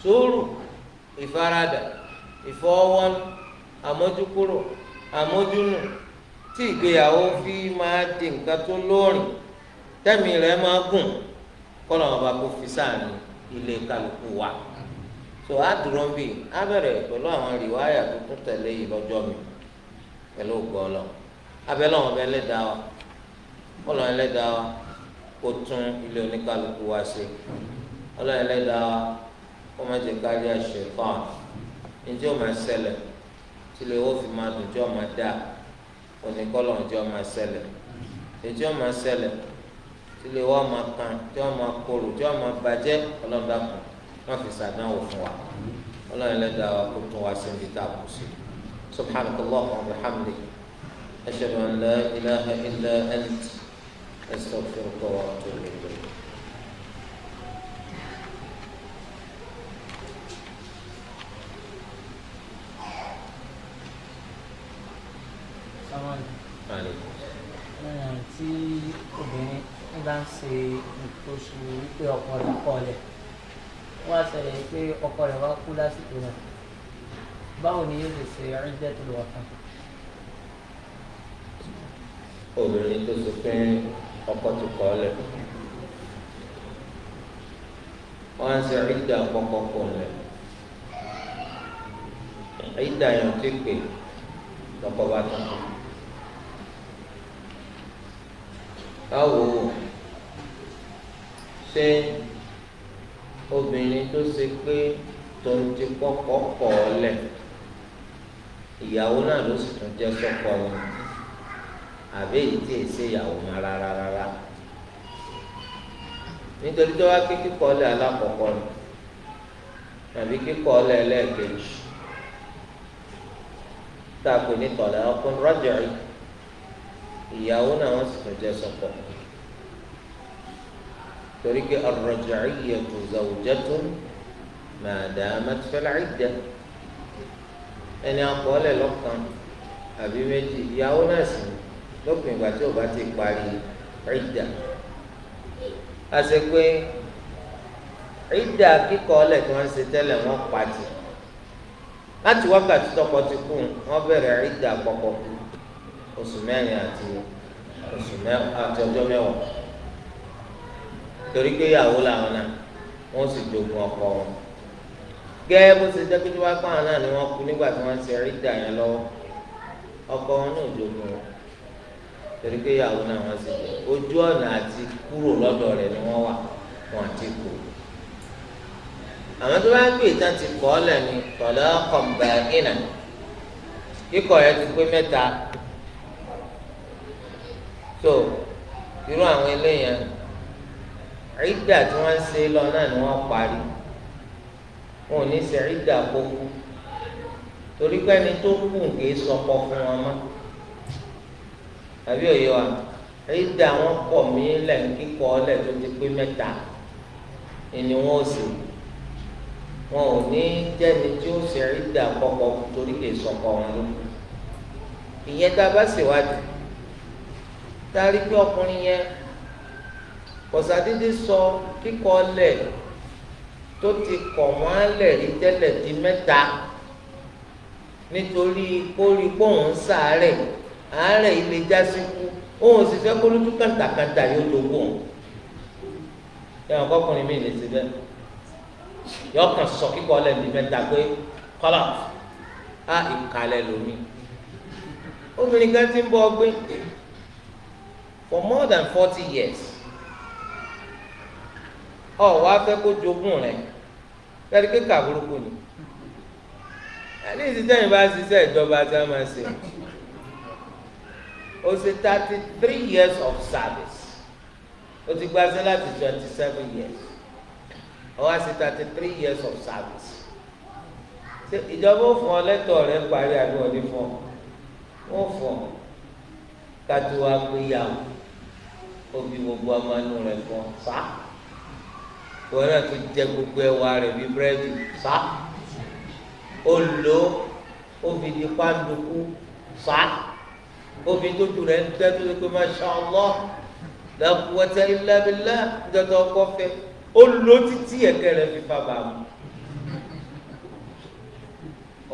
Sùúrù, ìfaradà, ìfọwọ́nù, àmójúkúrò, àmójúnù tí ìgbéyàwó fi máa di nǹkan tó lóòrìn tẹ́mi rẹ̀ máa gùn, kọ́lọ́ wọn bá kó fi sáàrin ilé kálukú wa. Tó a dúró ń bì á bẹ̀rẹ̀ pẹ̀lú àwọn rìwáyà tó tún tẹ̀lé yìí lọ́jọ́ mi pẹ̀lú ògbọ́lọ́ abẹ́lẹ́ wọn bẹ ẹlẹ́dàá wa, kọ́lọ́ ẹlẹ́dàá wa kó tún ilé oníkálukú wa ṣe. Ọlọ́run ẹlẹ́dàá wa kó má jẹ́ kárí àṣetán ní tí ó máa ṣẹlẹ̀ tí ilé wo fi máa dùn tí ó máa dá oníkọ́lọ́ tí ó máa ṣẹlẹ̀ ní tí ó máa ṣẹlẹ̀ tí ilé wo máa kan tí ó máa korò tí ó máa bàjẹ́. Ọlọ́run dákun má fi ṣàdánwò fún wa. Ọlọ́run ẹlẹ́dàá wa kó tún wa ṣe níbi tá a kù sí. Subhanakallahumma wa bihamdik, ashhadu an la ilaha illa ant, astaghfiruka wa atubu ilayk. Tí obìnrin bá ń ṣe nǹkan oṣù wípé ọkọ rẹ̀ kọ̀ lẹ̀, wọ́n á ṣẹlẹ̀ pé ọkọ rẹ̀ wá kú lásìkò náà, báwo ni yóò ṣe ṣe iddatul wafat? Obìnrin tó ṣe pé ọkọ ti kọ̀ lẹ̀, wọ́n á ṣe ìdá àkọ́kọ́ kọ̀ lẹ̀, ìdá yẹn ti pè lọ́kọ bá tán. Báwo ṣé obìnrin tó ṣe pé tòun ti kọ́kọ́ kọ̀ ọ́ lẹ̀, ìyàwó náà ló sì tún jẹ́ sọ́kọ ni, àbí èyí tí èsì ìyàwó máa rárá rárá? Nítorí tó wá pé kíkọ̀ ọ́ lẹ̀ alákọ̀ọ́kọ́ ni àbí kíkọ̀ ọ́ lẹ̀ ẹlẹ́ẹ̀kejì tá a pè ní talaqun raj'i, ìyàwó náà wọ́n sì tún jẹ́ sọ́kọ, torí pé ar-raj'iyyatu zawjatun ma damat fil 'iddah, ẹni akọọ́lẹ̀ lọ́kàn àbí méjì, ìyàwó náà sì lópin ìgbà tí ó bá ti parí ìdà. A ṣe pé ìdà kíkọ́ọ́lẹ̀ tí wọ́n ṣe tẹ́lẹ̀ wọ́n pàtì láti wákàtí tọkọ ti kú, wọ́n bẹ̀rẹ̀ ìdà pọ̀pọ̀ kú oṣù mẹ́rin àti oṣù àti ọjọ́ mẹ́wàá, torí pé ìyàwó làwọn náà wọ́n sì jogun ọkọ wọn. Gẹ́gẹ́ bó ṣe jẹ́ pé tí wọ́n pa àwọn náà ni wọ́n kú nígbà tí wọ́n ń ṣe ìdà yẹn lọ́wọ́, ọkọ wọn náà jogun wọn, torí pé ìyàwó náà wọ́n sì jẹ́ ojú ọ̀nà àti kúrò lọ́dọ̀ rẹ̀ ni wọ́n wà, wọn àti kú. Àwọn tó bá ń gbé ìtàn ti kọ́ ọ́ lẹ̀ ní talaqan ba'ina, kíkọ̀ yẹn ti pé mẹ́ta. So irú àwọn eléyẹn ìdà tí wọ́n ń ṣe lọ náà ni wọ́n parí, wọn ò ní ṣe ìdà kókó, torí pé ẹni tó kù kì í sọkọ fún wọn mọ́, àbí òye wa? Ìdà wọn kọ̀ mí lẹ̀ kíkọ́ ọlẹ̀ tó ti pé mẹ́ta ni wọn ò sì, wọn ò ní jẹ́ni tí ó ṣe ìdà kọ́kọ́ torí kì í sọkọ wọn ló kù. Ìyẹn tá a bá ṣèwádìí tá a rí pé ọkùnrin yẹn kọ̀sádédé sọ kíkọ́ ọlẹ̀ tó ti kọ̀ wọ́n lẹ̀ rí tẹ́lẹ̀ di mẹ́ta nítorí kórí kóhùn sàárẹ̀, àárẹ̀ ilé jásí kú, òun sì fẹ́ kólójú kàńtàkàńtà yóò jogún òun. Ẹ̀wọ̀n kọkùnrin mi lè ṣe bẹ́ẹ̀, yọ kàn sọ kíkọ́ ọlẹ̀ di mẹ́ta pé kọ́lá á ìkàlẹ̀ lómi. Obìnrin kan ti ń bọ́ ọgbẹ́ for more than 40 years, ọ wá fẹ́ kó jogún rẹ̀ fẹ́ẹ́ kéka burúkú ni. Ẹni ìsìtẹ́yìn bá ṣiṣẹ́ ìjọba tí wọ́n máa ṣe, ó ṣe 33 years of service, ó ti gbaṣẹ́ láti 27 years, ó wá ṣe 33 years of service. Ṣé ìjọba ó fún ọ lẹ́tọ̀ọ́ rẹ̀ parí àbí wọ́n ní fún ọ? Wọ́n fún ọ. Kátó wá pé yàwó ó fi gbogbo ọmọ inú rẹ̀ fún ọ sá, wọn náà tún jẹ gbogbo ẹwà rẹ̀ bíi búrẹ́dì sá, ó lò ó fi di pàǹdùkú sá, ó fi tójú rẹ̀ ń tẹ́ tó ṣe pé masha Allah la quwwata illa billah níjọ́ ọkọ fẹ́, ó lò títí ẹ̀kẹ́ rẹ̀ fi fa bàmù.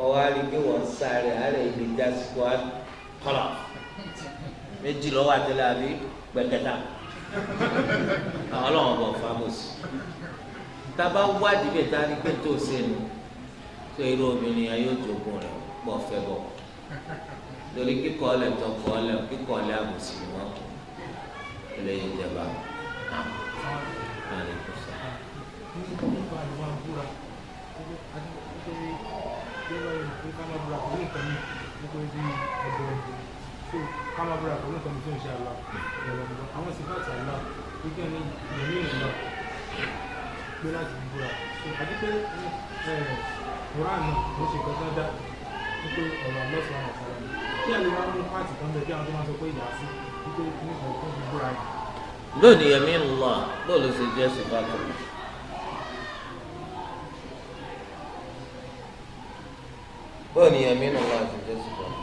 Ọwọ́ àrígbé wọn sáré àárẹ̀ ilé jásíkò kọ́lá méjì lọ́wọ́ àtẹlẹ́ àbí gbẹ̀kẹ́ta àwọn ọlọ́wọ́n bọ̀ fámọ́sì. Tába wádìí bẹ́ẹ̀ tá a rí pé tó ṣe nu tó irú obìnrin yẹn yóò jogún rẹ̀ pọ̀ fẹ́ bọ̀, lórí kíkọ́ ọ̀lẹ̀ tọkọ ọ̀lẹ̀ kíkọ́ ọ̀lẹ̀ àbòsí ni wọ́n kọ́ eléyìí jẹba. Pé láti búra so àti pé Quran náà ló ṣe nǹkan tó dá wípé ọ̀rọ̀ àlọ́sọ̀ àwọn ọ̀sán ni kí ẹ̀ lè wá mú pàtì kan bẹ̀ bí àwọn tó máa sọ pé ìyá sí wípé ní ọ̀kan fi búra yìí. Lónìí yaminullah bóòlù ló ṣe jẹ́ sèfàtò. Bóòlù yaminullah ṣe jẹ́ sèfàtò.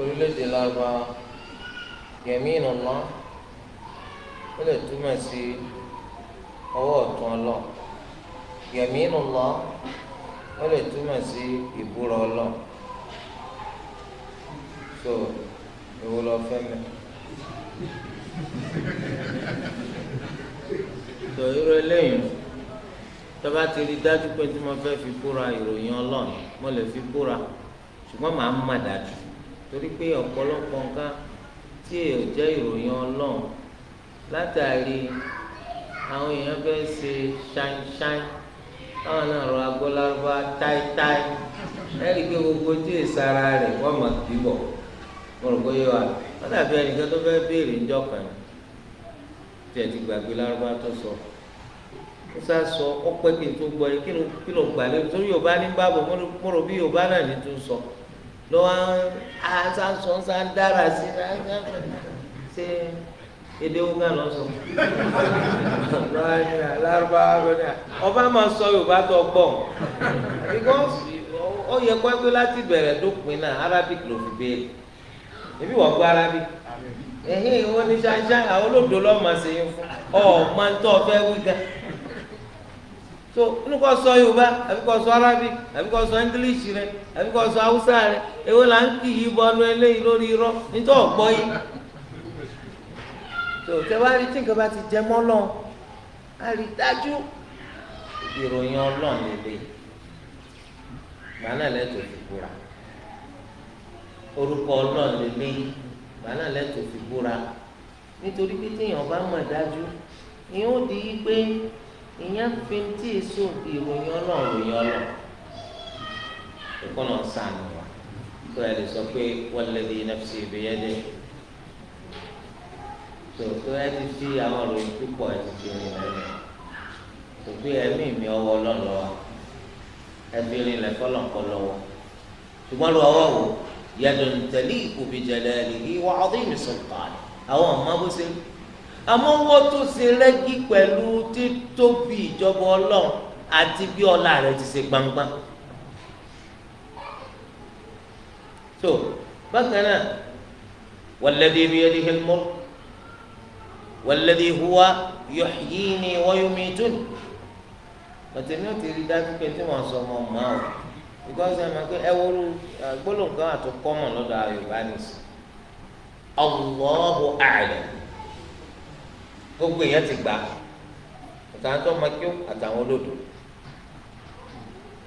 Orílẹ̀-èdè Lárúbáwá, yaminullah ó lè túmọ̀ sí ọwọ́ ọ̀tún Ọlọ́run. Yaminullah ó lè túmọ̀ sí ìbúra Ọlọ́run. So èwo lọ fẹ́ mẹ́? Tó irú eléyìí, tó bá ti rí dájú pé tí mo fẹ́ fi búra ìròyìn Ọlọ́run, mo lè fi búra, ṣùgbọ́n màá má dájú, torí pé ọ̀pọ̀lọpọ̀ nǹkan tí èèyàn jẹ́ ìròyìn Ọlọ́run látàrí àwọn èèyàn fẹ́ ṣe ṣáínṣáín, táwọn náà rọ agbólárúbá táítáí, ẹ̀rí pé gbogbo tí èsàrà rẹ̀ wọ́n mọ̀ kí bọ̀. Mo rò pé wa wọ́n dàbí ẹnìkan tó fẹ́ béèrè ńjọ́ kan tí ẹ ti gbàgbé lárúbá tó sọ, ó sá sọ ọpẹ́ kí n tó gbọ́ yìí, kí ló gbà lérò, torí Yorùbá ní bábọ̀, mo rò bí Yorùbá náà ní tó sọ lọ́wọ́ á sọ ń sá ń dára sí ṣe èdè ogun lọ sọ lárúbá ọba máa sọ Yorùbá tó gbọ́, because ó yẹ kó ẹgbẹ́ láti bẹ̀rẹ̀ dópin náà Arabic ló fi béèrè, ebi wọ́n gbọ́ Arabic ẹ̀hìn wọn ní ṣáṣá àwọn olódò lọ́ọ́ máa ṣe yín fún ọ máa ń tọ́ fẹ́ wí gan. So inú kò sọ Yorùbá àbí kò sọ Arabic àbí kò sọ English rẹ àbí kò sọ Hausa rẹ, èwo là ń kì í bọnú eléyìí lórí irọ́ nítorí ọ̀gbọ́ yìí. So tẹwárí tí nǹkan bá ti jẹ mọ́ lọ, á rí dájú ìròyìn Ọlọ́run lélẹ̀, gbaná lẹ́tọ̀ fi búra. Orúkọ Ọlọ́run lélẹ̀, gbaná lẹ́tọ̀ fi búra. Nítorí pé téèyàn bá mọ̀ dájú, ìyẹn ó di pé ìyẹn fi tí èso ìròyìn Ọlọ́run ròyìn Ọlọ́run. Ìkọ́nà sànù wa tó ẹ lè sọ pé walladhi nafsi biyadihi. Tó ẹ ti fi àwọn ìròyìn púpọ̀ ẹ ti fi rìn lẹ́nu tó pé ẹ̀mí mi ọwọ́ Ọlọ́run lọ́wọ́, ẹ fi rìn lẹ́ fọlọ́nkọ́ lọ́wọ́. Ṣùgbọ́n lọ ọwọ́ wò yadun taliqu bi jalalihi wa 'azimi sultanihi, àwọn ọmọ bó ṣe àmọ́ wọ́n tó ṣe rẹ́gí pẹ̀lú títóbi ìjọba Ọlọ́run àti bí ọlá rẹ̀ ti ṣe gbangba. So bákan náà walladhi biyadihi al-mulk walladhi huwa yuhyini wa yumituni. Mọ̀tẹ́mi ò ti rí dájú pé tí wọ́n sọ ọmọ mọ́ ọ because ẹ máa pé ẹ wọ́rú gbólóhùn kan àti kọ́mọ̀ lọ́dọ̀ Yorùbá nìsí. Allahu a'lam, gbogbo èèyàn ti gbà, àtàwọn tó máa kí ó àtàwọn olódò.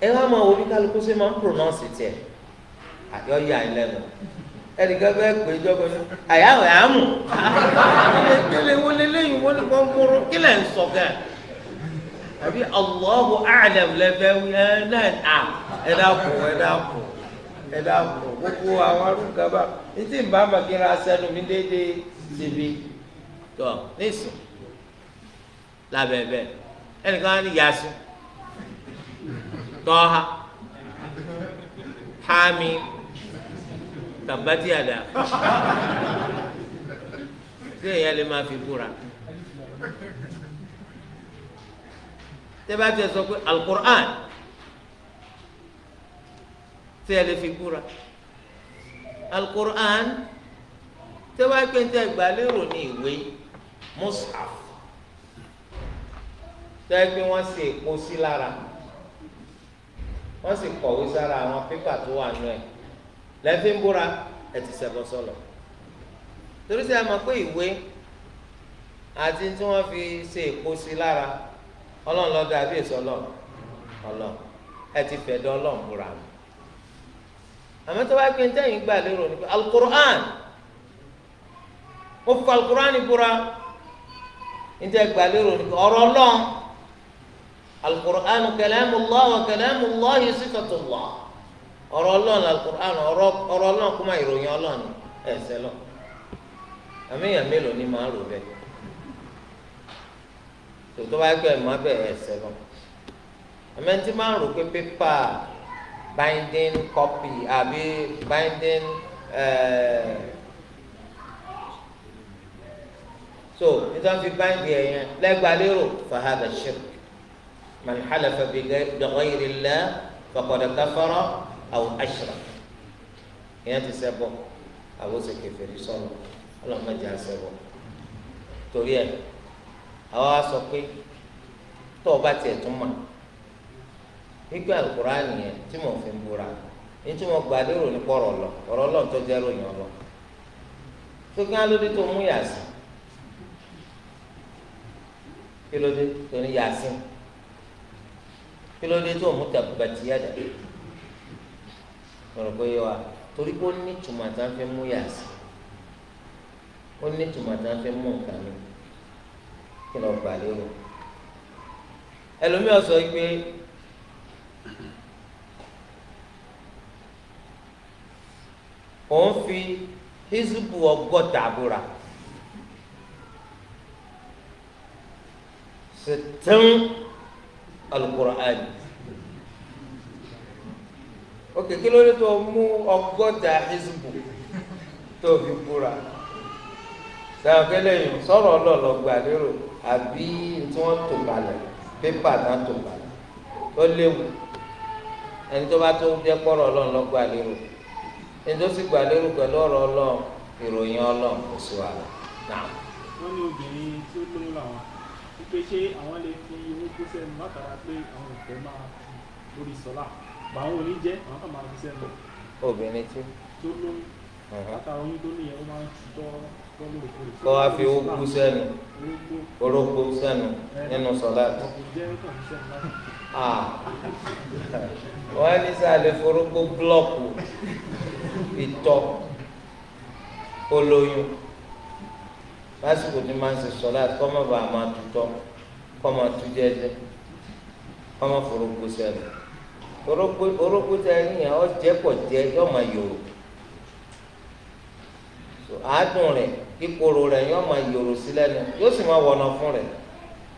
Ẹ wá máa wo bí kálukú ṣe máa ń pronounce tiẹ̀, àyọ yà ẹ lẹ́nu. Ẹnìkan fẹ́ pè é jọba ní àyàwó àmù kílè wọlé lẹ́yìn wọlé kọ́ múru kílẹ̀ ń sọ gan, àbí Allahu a'lam lẹ́fẹ̀ wí ẹ náà à ẹ dákun ẹ dákun ẹ dákun gbogbo àwọn arúgbó bá ní tí n bá ma kí n ra sẹ́nu mi déédéé síbi tọ nísìn lábẹ́bẹ́ ẹnìkan á ní Yasin Tọ́ha Hami tabati àdá, ṣé èèyàn lè máa fi búra? Tẹ́ bá tiẹ̀ sọ pé alukur'an, ṣé ẹ lè fi búra? Alukur'an tẹ́ bá pé ń tẹ́ gbà lérò ní ìwé mushaf, tẹ́ pé wọ́n sì èpo sí lára, wọ́n sì kọ̀wé sára àwọn pépà tó wà nù ẹ̀ lẹ́fí ń búra, ẹ̀ ti ṣẹbọ sọlọ. Torí sẹ́ ẹ mọ̀ pé ìwé àti tí wọ́n fi ṣe èpo sí lára Ọlọ́run ló dá àbí èso Ọlọ́run? Ọlọ́run. Ẹ ti fẹ̀dọ̀ Ọlọ́run búra mi. Àmọ́ tó bá pé ń tẹ́yìn gbà lérò ní pé alukur'an, ó fọ alukur'an búra, ń tẹ́ gbà lérò ní pé ọ̀rọ̀ Ọlọ́run, alukur'an kalamullah wa kalamullahi sifatullah, ọ̀rọ̀ Ọlọ́run alukur'an, ọ̀rọ̀ Ọlọ́run kó máa ìròyìn Ọlọ́run ẹsẹ lọ. Àmì èèyàn mélòó ni máa rò bẹ́ẹ̀? Tòótọ́ bá gbẹ mọ́ bẹ́ẹ̀ ẹsẹ lọ. Àmì ẹni tí máa rò pé pépà binding copy àbí binding so nítorí fi binding ẹ̀yẹn lẹ́gbàá lérò fahadà shirk man halafa bi ghayri Allah faqad kafara aw ashrak, ìyẹn ti ṣẹbọ. Àbó ṣe kèfèrí sọnù. Ọlọ́mọdé àṣẹwọ̀. Torí ẹ̀ àwa wá sọ pé tó o bá tiẹ̀ tún mọ̀ gbígbé Al-Kùránì yẹn tí mo fi ń búra ní tí mo gbà lérò ní pọ̀rọ̀ lọ ọ̀rọ̀ Ọlọ́run tó jẹ́ ròyìn ọlọ tó kí á lóde tó mú yàsín? Kí ló dé tó ní yàsín? Kí ló dé tó mú tabbat yada? Mo rò pé yé wa, torí pé ó ní tùmọ̀ tá a fi mú yàsín, ó ní tùmọ̀ tá a fi mú nǹkan mi. Kí ló gbà lérò? Ẹlòmíràn sọ pé òun fi hizbu 60 búra, 60 alukur'an. Ok, kí ló dé tó mú 60 hizbu tó fi búra? Sẹ́wọ̀n kẹlẹ́ yìí sọ̀rọ̀ ọlọ́ọ̀lọ́ gbà lérò àbí tí wọ́n tò balẹ̀ pépà náà tó balẹ̀ tó léwu? Ẹni tó bá tó jẹ́ kpọ́rọ̀ ọlọ́run ló gbà lérò, ẹni tó sì gbà lérò pẹ̀lú ọ̀rọ̀ ọlọ́run, ìròyìn ọlọ́run, kò sí wàhálà náà. Wọ́n ní obìnrin tí ó lóyún làwọn wípé ṣé àwọn lè fi owó kó sẹ́nu látara pé àwọn ò fẹ́ máa lórí sọ́lá bá àwọn ò ní jẹ́ àwọn kan máa fi sẹ́nu. Obìnrin tí tó lóyún látara oyún tó níyẹn ó máa ń tutọ́ lóòrèkóòrè. Kọ́ wá fi owó kú sẹ́nu, orógbó sẹ́nu nínú sọ́lá. Wọ́n ní sàlẹ̀ forógbó búlọ́ọ̀kù ìtọ̀ olóyún lásìkò tí máa ń ṣe sọ́lá kọ́ má bàa máa tutọ́, kọ́ máa tú jẹ́jẹ́, kọ́ má forógbó sẹ́nu. Orógbó tẹ ẹni yẹn ọ jẹ́ pọ̀ jẹ́ yọ máa yòrò, àádùn rẹ̀ kíkorò rẹ̀ yọ máa yòrò sí lẹ́nu, yóò sì máa wọ̀nà fún rẹ̀.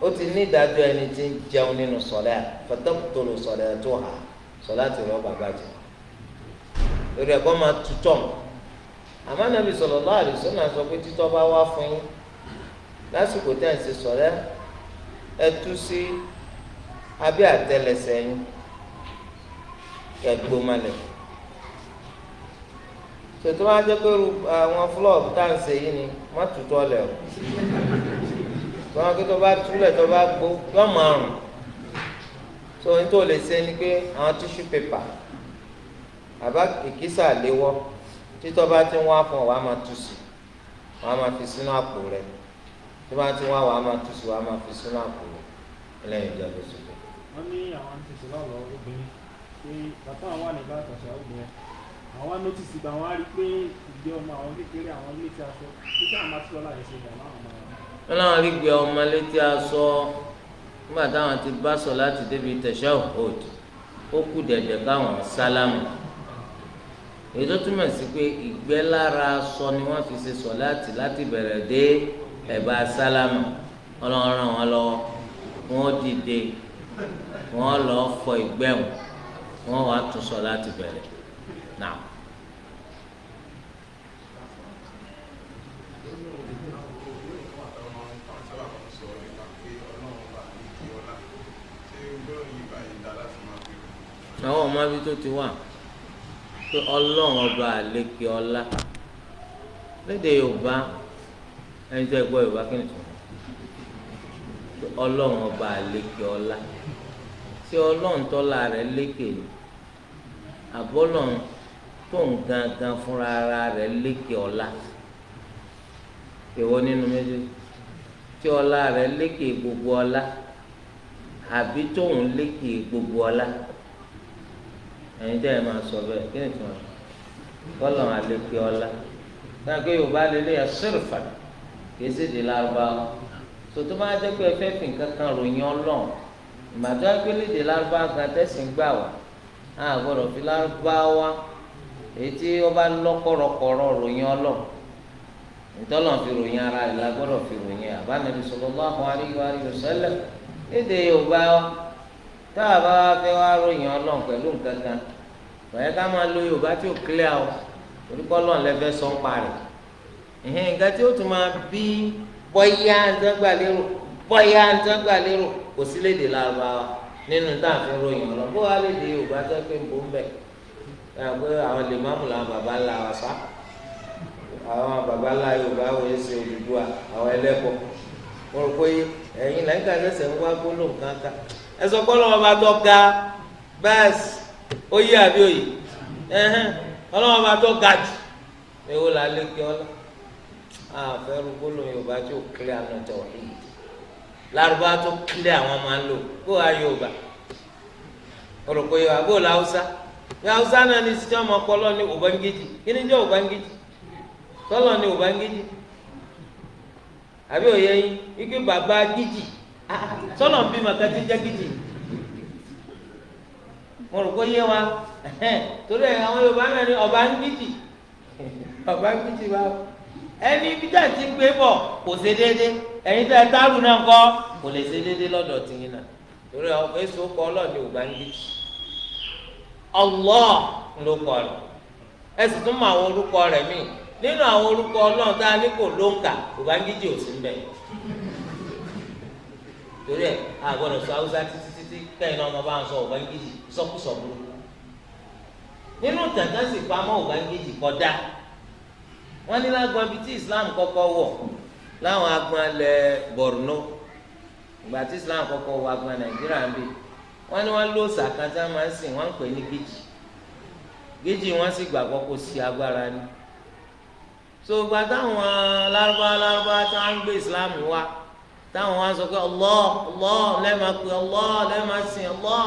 Ó ti ní ìdájọ́ ẹni tí ń jẹun nínú sọ̀lá, fọ́tọ́kùtòlù sọ̀lá tó hà sọ̀lá ti rọ́ bàbá jẹ lórí ẹ̀kọ́ máa tutọ́. Àmọ́ Ànábì sallallahu alaihi wasallam sọ pé títọ́ bá wá fún yín lásìkò tẹ́ ń ṣe sọ̀lá, ẹ tú sí abẹ́ àtẹlẹsẹ̀ yín kẹ́ gbó malẹ̀. Tòtò máa jẹ́ pé àwọn fúlọ̀ọ̀bù tá à ń ṣe yìí ni má tutọ́ lẹ̀ o, tọ́wọ́n kí tó bá túlẹ̀ tó bá gbó yọ máa rùn. So ní tó lè ṣe ni pé àwọn tíṣù pépà àbá ìkísà léwọ́, títọ́ bá ti ń wá fún ọ wàá máa tú sí, wàá máa fi sínú àpò rẹ. Tí wọ́n ti wá wàá máa tú sí, wàá máa fi sínú àpò rẹ. Ẹlẹ́yìn ìjọba ìṣòro. Wọ́n ní àwọn ti sọ̀rọ̀ lọ obìnrin pé bàtà àwọn wà nígbà àtàṣà obìnrin àwọn á nọ́tìsì gbà wọ́n á rí pé ìgbé ọmọ àwọn kékeré àwọn létí aṣọ títí àwọn bá ti lọ́la yẹn ṣe gbà láwọn máa. Wọ́n láwọn rí gbé ọmọ létí aṣọ nígbà táwọn ti bá sọ láti débi tashahhud, ó kù dẹ̀dẹ̀ káwọn sálámù. Èyí tó túmọ̀ sí pé ìgbẹ́ lára aṣọ ni wọ́n fi ṣe sọ láti bẹ̀rẹ̀ dé ẹ̀bá sálámù. Ọlọ́run ràn wọ́n lọ́wọ́, wọ́n dìde, wọ́n lọ fọ ìgbẹ́ wọn, wọ́n wàá tún sọ láti bẹ̀rẹ̀ náà. Àwọn ọmọ abí tó ti wà pé Ọlọ́run ọba àlekè ọlá lédè Yorùbá, ẹni tó gbọ́ Yorùbá kí ni tó pé Ọlọ́run ọba àlekè ọlá, tí Ọlọ́run tọ́lá rẹ̀ lékè ni àbọ́lọ́run tó ń gangan fúnra ara rẹ̀ lékè ọlá? Èwo nínú méjèèjì? Tí ọlá rẹ̀ lékè gbogbo ọlá àbí tóun lékè gbogbo ọlá? Ẹ̀yin tẹ́ ẹ máa sọ bẹ́ẹ̀ kí ni tí wọn kọlọ àlekè ọlá náà kí Yorùbá lélẹ yà sírfà kìí sì di Lárúbáwá. Sòtò máa jẹ́ pé ẹ fẹ́ fi nǹkan kan ròyìn Ọlọ́run, ìgbàdo pé lédè Lárúbáwá kan tẹ̀sí ń gbà wá, á gbọ́dọ̀ fi Lárúbáwá èyí tí wọ́n bá lọ́kọ̀rọ̀kọ̀rọ̀ ròyìn Ọlọ́run, ìtọ́lọ̀ fi ròyìn ara rẹ̀ la gbọ́dọ̀ fi ròyìn àbánabi sallallahu alaihi wa sallam. Lédè Yorùbá tá a bá fẹ́ wá ròyìn Ọlọ́run pẹ̀lú nǹkan kan, bàyẹ ká máa lo Yorùbá tí ó clear o, torí kọ́ Ọlọ́run lẹ́fẹ́ sọ ń parẹ́. Ìhìn nǹkan tí ó tún máa bí bọ́yá ńdọ́gba lérò, bọ́yá ńdọ́gba lérò kò sí lédè Lárúbáwá nínú tá a fi ròyìn Ọlọ́run. Bó wá lédè Yorùbá tó pé ń bò ń bẹ̀ ẹ̀ pé àwọn lè má mú làwọn bàbá ńlá wa sá. Àwọn baba ńlá Yorùbá wọ́n ṣe Odùduwà, àwọn ẹlẹ́bọ. Mo rò pé ẹ̀yin lẹ́yìn ká ṣẹ̀ṣẹ̀ ń wá gbólóhùn kankan. Ẹ sọ pé Ọlọ́run bá tọ́ ga bẹ́ẹ̀sì ó yé àbí òye? Ọlọ́run bá tọ́ ga jù. Èwo là lékè ọlá? Àfẹ́rù gbólóhùn Yorùbá tí ò kílẹ̀ àná tawhid. Lárúbá tó kílẹ̀ àwọn máa ń lò kó wa Yorùbá. Mo rò pé àbó la Haúsá. Ní Haúsá náà ní sítí ọmọ ọpọlọ ní Ubangiji. Kí ni jẹ́ Ubangiji? Tọ́lọ̀ ní Ubangiji. Àbí òye yín? Ike bàbá gíjì. Sọlọ ń bí màkà tí jẹ́ gíjì. Mo rò pé yé wa. Torí ẹ àwọn Yorùbá náà ní ọba ń gíjì. Ọba ń gíjì wa. Ẹni bí jáde ti ń gbé bọ̀ kò ṣe déédéé. Ẹ̀yin tẹ́ ẹ tárù náà kọ́ kò lè ṣe déédéé lọ́dọ̀ tìyín náà. Torí ẹ èso kọ́ ọlọ́ọ̀ni Ubangiji. Allah ló kọ rẹ̀. Ẹ sì tún mọ àwọn orúkọ rẹ̀ míì. Nínú àwọn orúkọ Ọlọ́run tá a ní kò ló ń kà, Ubangiji ò sí ń bẹ̀. Torí ẹ a gbọ́dọ̀ sọ Haúsá títí títí kẹ́yìn náà ọmọ bá ń sọ Ubangiji sọkúsọ burúkú. Nínú tàǹtà sì pamọ́ Ubangiji kódà. Wọ́n ní lágbọn ibi tí Islam kọ́kọ́ wọ̀ láwọn agbọn alẹ́ Borno. Ìgbà tí Islam kọ́kọ́ wọ agbọn Nàìjíríà ń bì. Wọ́n ní wọ́n ló sàkán tí wọ́n máa ń sìn, wọ́n ń pè ní gíjì. Gíjì wọ́n sì gbàgbọ́ kó sí agbára ni. So gba táwọn lárúbá lárúbá tí wọ́n ń gbé Islam wá, táwọn wá sọ pé Allah Allah lẹ́ẹ̀ma pé Allah lẹ́ẹ̀ma sìn Allah.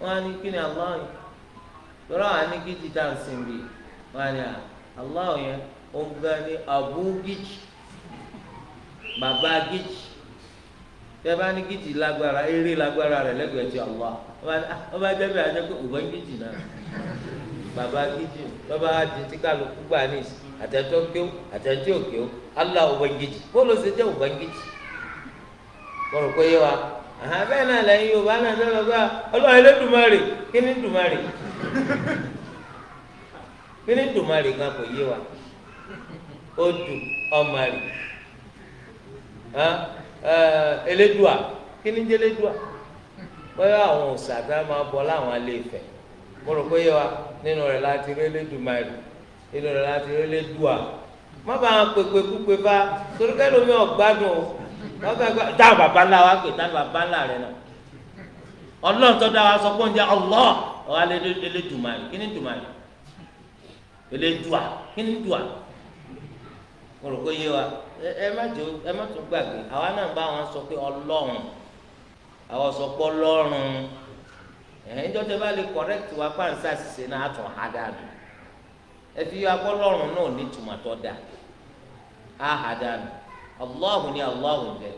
Wọ́n á ní kí ni Allah yìí? Tọ́lá wà ní gíjì tá à ń sìn bì. Wọ́n á ní Allah yẹn ó ń gbá ní Abu Gíjì, bàbá gíjì. Tẹ́ bá ní gíjì lágbára, eré lágbára rẹ̀ lẹ́gbẹ̀ẹ́ ti Allah. Ọba jẹ́bi àjẹ́ pé òbá gíjì náà bàbá gíjì bàbá di tí kálukú gbà ní àtẹ̀tọ́ kéw àtẹ̀tọ́ òkéw Allah òbá gíjì bóòlù ṣe jẹ́ òbá gíjì. Mo rò pé yé wa. Bẹ́ẹ̀ náà lẹ́yìn Yorùbá náà sọ́dọ̀ pé Ọlọ́run Elédùmarè kí ni Dùmarè? Kí ni Dùmarè gan kò yé wa? Ó dù ọmọ rè. Elédùà kí ni jẹ́ Elédùà? Bóyá àwọn òòṣà tá a máa bọ láwọn alẹ́ Ifẹ̀. Mo rò pé yé wa. Nínú rẹ̀ láti rí Elédùmarè, nínú rẹ̀ láti rí Elédùà. Má bàa pèpè kúpe bá torí kẹ́lómi ọ̀gbádùn o. Táwọn bàbá ńlá wa pè táwọn bàbá ńlá rẹ̀ náà. Ọlọ́run tó dá wa sọ pé oúnjẹ Allah ọ̀hà Elédùmarè kí ni Dùmarè? Elédùà kí ni Dùà? Mo rò pé yé wa. Ẹ má tún gbàgbé àwa náà bá wọn sọ pé Ọlọ́run, àwọn sọ pé Ọlọ́run. Ẹ̀yin jọ́jọ́ bá lè correct wa pàǹsá ṣiṣẹ́ náà á tún ha dànù. Ẹ fi akọ́lọ́run náà ní tòmátọ́ dà á ha dànù. Allahu ni Allahu jẹ.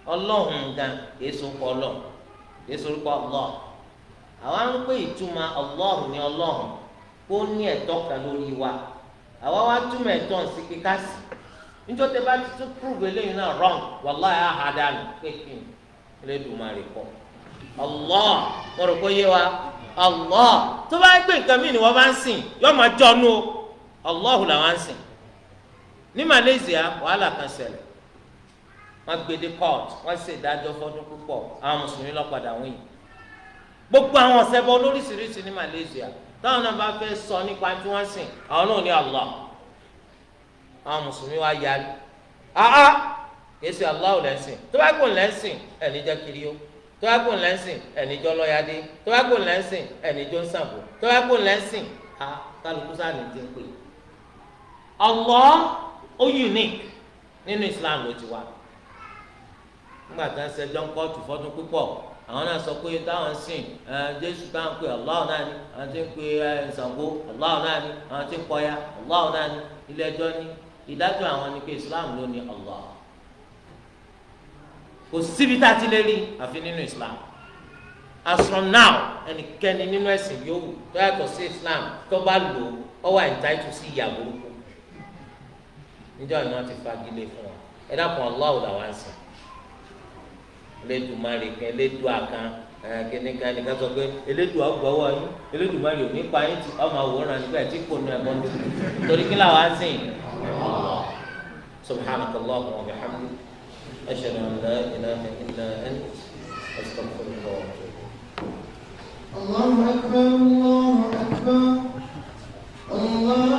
Ọlọ́run gan èso kọ Ọlọ́run, èso kọ Allah. Àwa ń pè ìtumọ̀ Allahu ni Ọlọ́run kó ní ẹ̀tọ́ kan lórí wa. Àwa wá túmọ̀ ẹ̀tọ́ sí kíkà sí. Níjọ́ tẹ bá ti tún prove eléyìí náà wrong, wàláhì á ha dànù pé kí ni Elédùmarè kọ́. Allah, mo rò pé yé wa. Allah tó bá gbé nǹkan mí ni wọ́n bá ń sìn yóò máa jọ́nu o. Allahu làwọn ń sìn. Ní Malaysia wàhálà kan ṣẹlẹ̀. Wọ́n gbé dé court, wọ́n ṣe ìdájọ́ fọ́dún púpọ̀. Àwọn mùsùlùmí ló padà win. Gbogbo àwọn ọ̀sẹ̀bọ lóríṣiríṣi ní Malaysia táwọn náà bá fẹ́ sọ nípa tí wọ́n sìn, àwọn náà ní Allah. Àwọn mùsùlùmí wa yarí. Àá kìí ṣe Allahu lẹ́sìn. Tó bá gbọ́n lẹ́sìn ẹ̀ ní jẹ́ kiri o. Tó bá gbọ́n lẹ́sìn ẹ̀ ní jọ́ lọ́yàdé. Tó bá gbọ́n lẹ́sìn ẹ̀ ní jọ́ nsàbò. Tó bá gbọ́n lẹ́sìn a kálukú sáà ní ti ń pè. Allah ó unique nínú Islam ló ti wá. Nígbà tí wọ́n ṣe ẹjọ́ ń kóòtù fọ́dún púpọ̀, àwọn náà sọ pé táwọn ń sìn Jésù táwọn ń pè Allah náà ni, àwọn tí ń pè Ṣàngó Allah náà ni, àwọn tí ń pọya Allah náà ni. Ilé ẹjọ́ ní ìdájọ́ àwọn ni pé Islam ló ní Allah. Kò síbi tá a ti lè rí àfi nínú Islam. As from now, ẹnikẹ́ni nínú ẹ̀sìn yòówù tó yàtọ̀ sí Islam tó bá lò ó wà entitled sí ìyà burúkú. Níjọ́ ìná ti fagilé fún wọn. Ẹ dákun Allah làwọn ń sìn. Elédùmarè kan, Elédùà kan, kìnìkan nìkan sọ pé Elédùà gbọ́wọ́ yín, Elédùmarè ò ní pa yín ti ọmọ àwòrán nígbà tí kò nu ẹ̀bọ́n tó. Torí kí làwọn ń sìn? Subhanakallahumma wa bihamdik. Ashhadu an la ilaha illa ant, astaghfiruka wa atubu. Allahu akbar, Allahu akbar, Allah.